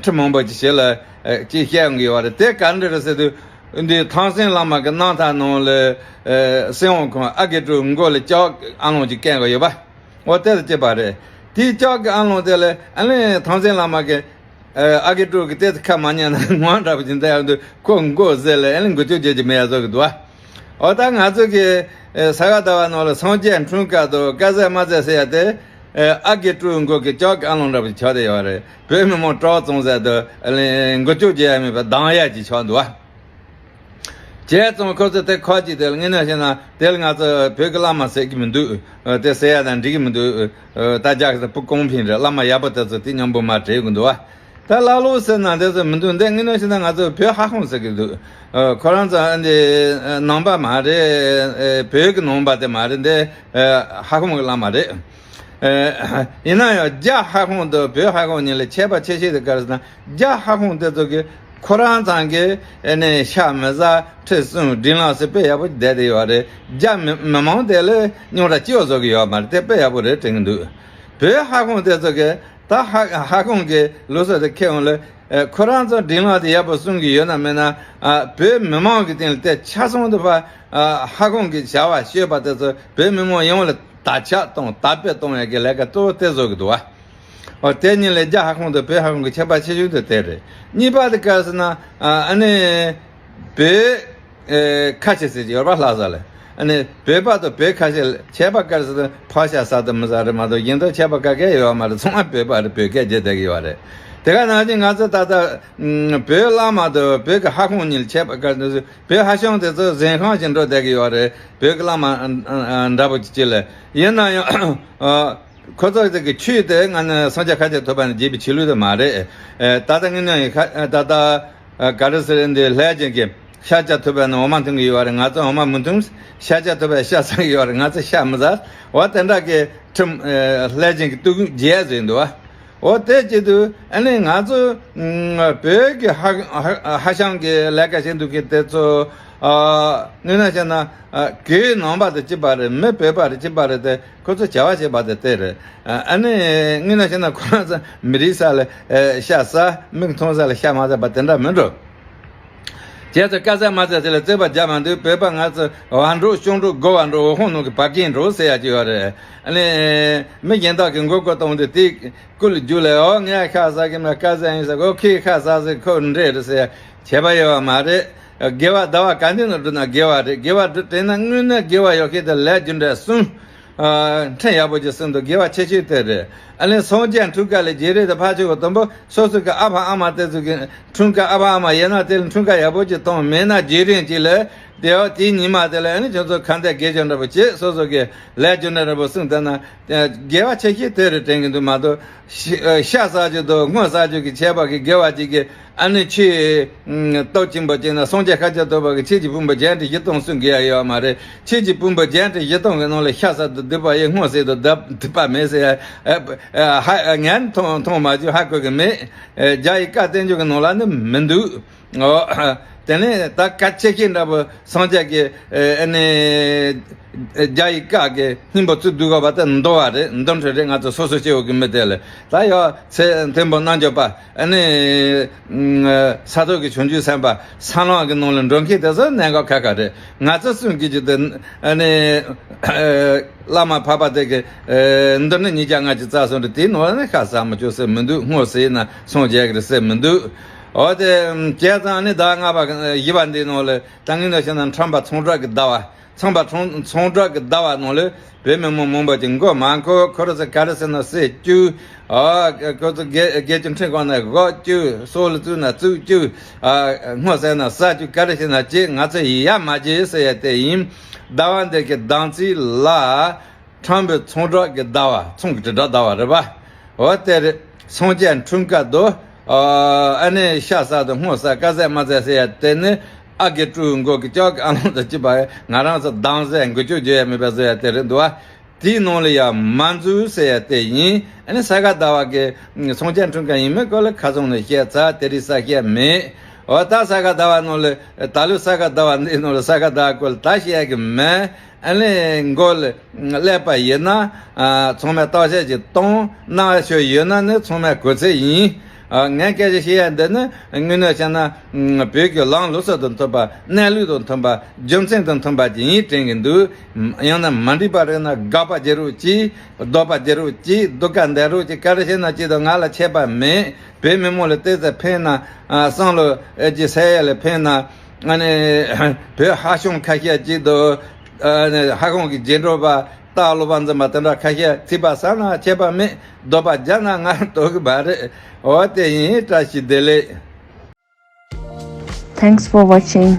འཁྲུལ་མང་པོ་ཅིག་བྱེད་ལ་ཨེ་ཅིག་བཤད་ཡོང་གི་ཡོད་རེད། དེ་ག་འདྲ་རེད་ཟེར་དུས། འདི་ཐང་སན་བླ་མ་གི་རྣམ་ཐར་ནང་ལ་ཨེ་སྲིད་དབང་ཁོང་ཨ་དཀར་སྤྲུལ་མགོ་ལ་ལྕགས་ཨ་ལོང་ཅིག་བཀལ་གི་ཡོད་པ། འོ་དེ་ལ་བྱེད་པ་རེད། དེའི་ལྕགས་ཀྱི་ཨ་ལོང་དེ་ལ་ཨ་ནི་ཐང་སན་བླ་མ་གི་ཨ་ཨ་དཀར་སྤྲུལ་གི་ལྟས་ཁ་མ་ཉན་ན་ངོ་འདྲ་པོ་ཅིག་འདི་ཡང་འདུག། ཁོ་མགོ་ཟེར་ལ་ཨ་ནི་མགོ་ལྕོག་རྒྱག་གི་མེད་ཡ་བཟོ་གི་འདུག་བ། འོ་ད་ང་ཚོ་གི་ཨེ་ས་ག་ཟླ་བ་ནང་ལ་སངས་རྒྱས་འཁྲུངས་སྐར་དང་དཀར་ཟས་དམར་ཟས་ཟེར་ཡ་དེ། ཨ་ཨ་དཀར་སྤྲུལ་མགོ་གི་ལྕགས་ཀྱི་ཨ་ལོང་འདྲ་པོ་ཆགས་བསྡད་ཡོད་རེད། བོད་མི་མང་སྤྲོ་བ་བཙོང་ཟེར་དུ་ཨ་ནི་མགོ་ལྕོག་རྒྱག་ཡ་མེད་པ་སྡང་ཡ་ཅིག་ཆགས་འདུག་བ། བྱས་ཙང་ཁོ་ཚོས་དེ་ཁག་ཅིག་དེ་ལ་དངོས་གནས་བཤད་ན་དེ་ལ་ང་ཚོ་བོད་ཀྱི་བླ་མ་ཟེར་གྱི་མི་འདུག། དེ་ཟེར་ཡ་དང་འགྲིག་གི་མི་འདུག། ད་རྒྱ་གི་བུ་ཀོང་ཕིན་རེད། བླ་མ་ཡག་པོ་དེ་ཚོ་དེ་མཉམ་པོ་མ་བྲེལ་གི་འདུག་བ། ད་བླ་ལོག་ཟེར་ན་དེ་ཚོ་མི་འདུག། འདི་དངོས་གནས་བཤད་ན་ང་ཚོ་བོད་ཧ་ཧོང་ཟེར་གི་འདུག། ཁོ་རང་ཚོ་འདི་ནང་པ་མ་རེད། བོད་ཀྱི་ནང་པ་དེ་མ་རེད། འདི་ཧ་ཧོང་གི་བླ་མ་རེད། ཨེ་ཡིན་ན་ཡང་རྒྱ་ཧ་ཧོང་དང་བོད་ཧ་ཧོང་གཉིས་ལ་ཁྱད་པར་ཆེ་ཤོས་དེ་ག་རེ་ཟེར་ན། རྒྱ་ཧ་ཧོང་དེ་ཚོ་གི་ཁོ་རང་ཚང་གི་ཨེ་ནས་ཤ་མི་ཟ། ཁྲི་སྲོང་ལྡེ་བློན་ཟེར་དཔེ་ཡག་པོ་བསྡད་དེ་ཡོད་རེད། རྒྱ་མི་མི་མང་དེ་ལ་རྙོག་དྲ་སྐྱེ་བ་བཟོ་གི་ཡོད་མ་རེད། དེ་དཔེ་ཡག་པོ་རེད་དྲན་གི་འདུག། བོད་ཧ་ཧོང་དེ་ཚོ་གི་ད་ཧ་ཧ་ཧོང་གི་ལུགས་སྲོལ་དེ་ཁེ་ཧོང་ལ་ཨེ་ཁོ་རང་ཚོ་ལྡེ་བློན་དེ་ཡག་པོ་གསུང་གི་ཡོད་ན་མེད་ན། ཨ་བོད་མི་མང་གི་སྟེང་ལ་དེ་ཆ་ཚང་དུ་ཕ་ཨ་ཧ་ཧོང་གི་བྱ་བ་སྤྱོད་པ་དེ་ཚོ་བོད་མི་མང་ཡོངས་ལ་དར་ཁྱབ་གཏོང་དར་སྤེལ་གཏོང་ཡ་གི་ལས་ཀ་གཙོ་བོ་དེ་བཟོ་གི་འདུག་བ། འོ་དེ་གཉིས་ལས་རྒྱ་ཧ་ཧོང་དང་བོད་ཧ་ཧོང་གི་ཁྱད་པར་ཆེ་ཤོས་དེ་དེ་རེད། གཉིས་པ་དེ་ག་རེ་ཟེར་ན། ཨ་ནི་བོད་ཨེ་ཁ་ཆེ་ཟེར་གྱི་ཡོད་རེད་པ། ལྷ་ས་ལ། ཨ་ནི་བོད་པ་དང་བོད་ཁ་ཆེ་ལ་ཁྱད་པར་ག་རེ་ཟེར་ན། ཕག་ཤ་ཟ་དང་མི་ཟ་རེད་མ་གཏོགས་གཞན་དག་ཁྱད་པར་ག་གེ་ཡོད་མ་རེད། ཚང་མ་བོད་པ་རེད། བོད་སྐད་བརྗོད་བསྡད་ཀྱི་ཡོད་རེད། དེ་ག་ནང་བཞིན་ང་ཚོ་ད་ལྟ་ཨམ་བོད་བླ་མ་དང་བོད་ཀྱི་ཧ་ཧོང་གཉིས་ལ་ཁྱད་པར་ག་རེ་ཟེར། བོད་ཧ་ཤང་དེ་ཚོ་གཟན་ཤང་ཞིག་འགྲོ་བསྡད་ཀྱི་ཡོད་རེད། བོད་ཀྱི་བླ་མ་ཨ་ཨ་འདྲ་པོ་ཅིག་ཅིག་ལ། ཡིན་ན་ཡང་ཨ་ཁོ་ཚོ་དེ་གི་ཆོས་དེ་ང་ནི་སངས་རྒྱས་ཤཱཀྱ་ཐུབ་པ་ནས་བརྒྱུད་པའི་ཆོས་ལུགས་དེ་མ་རེད། ཨེ་ད་ལྟ་ངས་ནི་ཡིན་ཁ་ད་ལྟ་ཨ་ག་རེ་ཟེར། འདི་ལྷས་བྱིན་གྱིས་ཤཱཀྱ་ཐུབ་པ་ནི་འོ་མ་འཐུང་གི་ཡོད་རེད། ང་ཚོ་འོ་མ་མི་འཐུང་། ཤཱཀྱ་ཐུབ་པས་ཤ་ཟ་གི་ཡོད་རེད། ང་ཚོ་ཤ་མི་ཟ། འོ་དེ་འདྲ་གི་ཁྲིམས་ཨེ་ལྷས་བྱིན་གྱི་ཐུགས་རྗེ་ཟེར་འདུག་བ། འོ་དེ་བྱེད་དུས་ཨ་ནི་ང་ཚོ་ཨ་བོད་ཀྱི་ཧ་ཧ་ཧ་ཤང་གི་ལས་ཀ་བྱེད་འདུག་གི་དེ་ཚོ་ཨ་དངོས་གནས་བཤད་ན་ཨ་བོད་ནང་པ་དང་གཅིག་པ་རེད། མི་བོད་པ་རེད། གཅིག་པ་རེད། དེ་ཁོ་ཚོ་བྱ་བ་བྱེད་པ་དེ་དེ་རེད། ཨ་ནི་དངོས་གནས་བཤད་ན་ཁོ་རང་ཚོ་མི་རིགས་ས་ལ་ཨ་ཤ་ཟ། མིག་མཐོང་ས་ལ་ཤ་མ་ཟ་བ་དེ་འདྲ་མིན་འགྲོ། བྱས་ཙང་དཀར་ཟས་དམར་ཟས་དེ་ལ་རྩོད་པ་རྒྱག་མ་འདུག། བོད་པ་ང་ཚོ་བ་འགྲོ་ཤོང་འགྲོ་དགོ་བ་འགྲོ་འོ་ཧོང་ནང་གི་བ་རྒན་འགྲོ་ཟེར་ཡ་ཅིག་ཡོད་རེད། ཨ་ནི་མི་གཞན་དག་གི་མགོ་སྐོར་གཏོང་དུས་དེ་སྐུ་ལ་རྒྱུགས་ལ། འོ་ངས་ཤ་ཟ་གི་མ། དཀར་ཟས་ཡིན་ཟེར། འོ་ཁོས་ཤ་ཟ་ཟེར། ཁོ་འདྲེ་རེད་ཟེར་ཡ་བྱས་པ་ཡོད་བ་མ་རེད། དགེ་བ་ཟླ་བ་ག་འདི་ནང་བསྒྲུབས་ན་དགེ་བ་རེད། དགེ་བ་བསྒྲུབས་དེ་ན་དངོས་གནས་དགེ་བ་ཡོད་མཁན་དེ་ལས་རྒྱུ་འབྲས་གསུམ། ཨ། ཕྲན་ཡག་པོ་ཅིག་གསུངས་འདུག་དགེ་བ་ཆེ་ཤོས་དེ་རེད། ཨ་ནི་སངས་རྒྱས་འཁྲུངས་སྐར་ལ་བརྗེ་རེས་དང་ཕར་ཕྱོགས་ཀྱི་དང་པོ་སོ་སོ་གི་ཨ་ཕ་ཨ་མ་དེ་ཚོ་གི་འཁྲུངས་སྐར། ཨ་ཕ་ཨ་མ་ཡིན་ན་དེ་ལ་འཁྲུངས་སྐར་ཡག་པོ་ཅིག་བཏང་། མེད་ན་རྗེས་དྲན་ཅིག་ལ་དེ་བ་དེའི་ཉི་མ་དེ་ལ་ཨ་ནི་ཁྱོད་ཚོ་ཁ་འདོན་དགེ་སྦྱོར་འདྲ་པོ་བྱེད། སོ་སོ་གི་ལས་རྒྱུ་འབྲས་འདྲ་པོ་གསུངས་བསྡད་ན། དགེ་བ་ཆེ་ཤོས་དེ་རེད་དྲན་གི་འདུག་མ་གཏོགས། ཤ་ཤ་ཟ་རྒྱུ་དང་སྔོ་ཟ་རྒྱུ་གི་ཆད་པ་གི་དགེ་བ་ཅིག་གི། ཨ་ནི་ཆེས་སྟོབས་ཆེན་པོ་ཅིག་ན་སངས་རྒྱས་ཤཱཀྱ་ཐུབ་པ་གི་ཆོས་ཀྱི་ཕུང་པོ་བརྒྱད་ཁྲི་བཞི་སྟོང་གསུང་གི་ཡ་ཡོད་མ་རེད། ཆོས་ཀྱི་ཕུང་པོ་བརྒྱད་ཁྲི་བཞི་སྟོང་གི་ནང་ལ་ཤ་ཟ་དང་སྡིག་པ་ཡིན། སྔོ་ཟ་དང་སྡིག་པ་མེད་ཟེར་ཡ། ཨ། ཨ། ཧ། ངས་མཐོང་མཐོང་མ་བྱུང་། ཧ་གོ་གི་མེད། རྒྱ་ཡི་བཀའ་བསྟན་བཅོས་ཀྱི་ནང་ལ་ནི་མི་འདུག་ཨོ། དེ་ནས་ད་སྐད་ཆ་ཤེས་འདྲ་པོ་སངས་རྒྱས་ཀྱི་ཨ་ནི་རྒྱ་ཡི་བཀའ་གི་སྙིང་པོ་བཙུགས་འདུག་ག་བ་དེ་མདོ་བ་རེད། མདོ་འཕྲོས་རེད། ང་ཚོ་སོ་སོ་སྐྱེ་བོ་གི་མི་དེ་ལ་ད་ཡོད་ཚེ་མཐོན་པོ་རྣལ་འབྱོར་པ། ཨ་ནི་ས་ཐོབ་ཀྱི་བྱང་ཆུབ་སེམས་དཔའ་སེམས་ལམ་གྱི་ནང་ལ་འགྲོ་མཁན་དེ་ཚོ་གནད་འགག་ཁ་ཁ་རེད། ང་ཚོ་གསུང་གི་ཅིག་དེ་ཨ་ནི་བླ་མ་འཕགས་པ་དེ་གི་མདོ་ནི་ཉིས་བརྒྱ་ལྔ་བཅུ་རྩ་གསུམ་རེད། དེའི་ནང་ལ་ནི་ཤ་ཟ་མི་ཆོག་ཟེར་མི་འདུག་སྔོ་ཟ་ན་སངས་རྒྱས་ཀྱི་རེད་ཟེར་མི་འདུག་འོ་དེ་བྱས་ཙང་ནི་ཟླ་ལྔ་པ་བཞི་པ་འདིའི་ནང་ལ་ད་ངས་འདོད་བྱས་ན་ཁྲམ་པ་ཚོང་གྲོགས་ཀྱི་ཟླ་བ། ཚོང་པ་ཚོང་ཚོང་གྲོགས་ཀྱི་ཟླ་བ་ནང་ལ་བོད་མི་མང་མང་པོ་ཅིག་མགོ་མ་འཁོར། ཁོ་རང་ཚོ་ག་རེ་ཟེར་ན་ཟེར་བཅུག་ཨ། ཁོ་ཚོ་དགེ་དགེ་བཅུ་འཕྲིན་ཁང་ནས་སྒོ་བཅུག་སྲོག་ལ་བཙུགས་ན་བཙུགས་བཅུག་ཨ། སྔོ་ཟ་ན་ཟ་བཅུག་ག་རེ་བྱས་ན་བྱེད། ང་ཚོ་ཡ་མ་བྱེད་ཟེར་ཡ་དེ་ཡིན། ཟླ་བ་འདི་གི་ཟླ་མཚན་ལ། ཁྲམ་པའི་ཚོང་གྲོགས་ཀྱི་ཟླ་བ། ཚོང་གི་དྲིལ་བསྒྲགས་ཟླ་བ་རེད་པ། འོ་དེ་རེད། སངས་རྒྱས་འཁྲུངས་སྐར་དུ། ཨ་ནི་ཤ་ཟ་དང་སྔོ་ཟ་དཀར་ཟས་དམར་ཟས་ཟེར་ཡ་དེ་ནི་ཨ་དགེ་ཕྲུག་མགོ་གི་ལྕགས་ཀྱི་ཨ་ལོང་དང་བཅས་པ། ང་རང་ཚོ་སྡང་ཟས་འགུལ་སྐྱོད་བརྗོད་ཡ་མེད་པ་བཟོ་ཡ་དེ་རེད་འདུག་བ། དེའི་ནང་ལ་ཡ་མ་འཛུལ་ཟེར་ཡ་དེ་ཡིན། ཨ་ནི་ས་ག་ཟླ་བ་གི་སངས་རྒྱས་འཁྲུངས་སྐར་ཡིན་མིན་སྐོར་ལ་ཁ་སང་ནས་བཤད་ཚར། དེ་རིང་གསལ་བཤད་མེད། འོ་ད་ས་ག་ཟླ་བ་ནང་ལ་ད་ལོ་ས་ག་ཟླ་བ་འདིའི་ནང་ལ་ས་ག་ཟླ་བ་སྐོར་ལ་ད་བཤད་ཡ་གི་མེད། ཨ་ནི་མགོ་ལ་ཀླད་པ་ཡོད་ན། ཨ། ཚང་མས་བརྟག་དཔྱད་ཅིག་གཏོང་། རྣ་བ་ཤོར་ཡོད་ན་ནི་ཚང་མས་གོ་ཚད་ཡིན། ཨ། ངས་སྐད་ཆ་བཤད་ཡ་འདི་ནི་དངོས་གནས་བྱས་ན། ཨ། བོད་ཀྱི་ལམ་ལུགས་སྲོལ་དང་མཐུན་པ། གནས་ལུགས་དང་མཐུན་པ། རྒྱུ་མཚན་དང་མཐུན་པ་ཅིག་ཡིན་དྲན་གྱི་འདུག་ཡང་ན་མ་འགྲིག་པ་རེད་ན་དགག་པ་བརྒྱབ་རོགས་གྱིས། ལྡོག་པ་བརྒྱབ་རོགས་གྱིས། སྡུག་ག་འདེབས་རོགས་གྱིས། ག་རེ་བྱས་ན་ཅི་དང་ང་ལ་ཁྱད་པར་མེད། བོད་མི་མང་ལ་ཏོག་ཙམ་ཕན་ན། ཨ། བསམ་བློ་ཨེ་ཅིག་གསལ་ཡ་ལ་ཕན་ན། ཨ་ནི་བོད་ཧྭ་ཤང་ཁ་ཤས་ཅིག་དང་། ཨ་ནི་ཧྭ་ཤང་གི་རྗེས་འགྲོ་པ་སྟག་ལོ་པ་འཛིན་པ་དེ་འདྲ་ཁ་ཤས་ཚིག་པ་ཟ་ན་ཁྱད་པར་མེད། རྡོག་པ་རྒྱག་ན་ང་འདོད་གི་མ་རེད། འོ་དེ་ཡིན། བཀྲ་ཤིས་བདེ་ལེགས། Thanks for watching.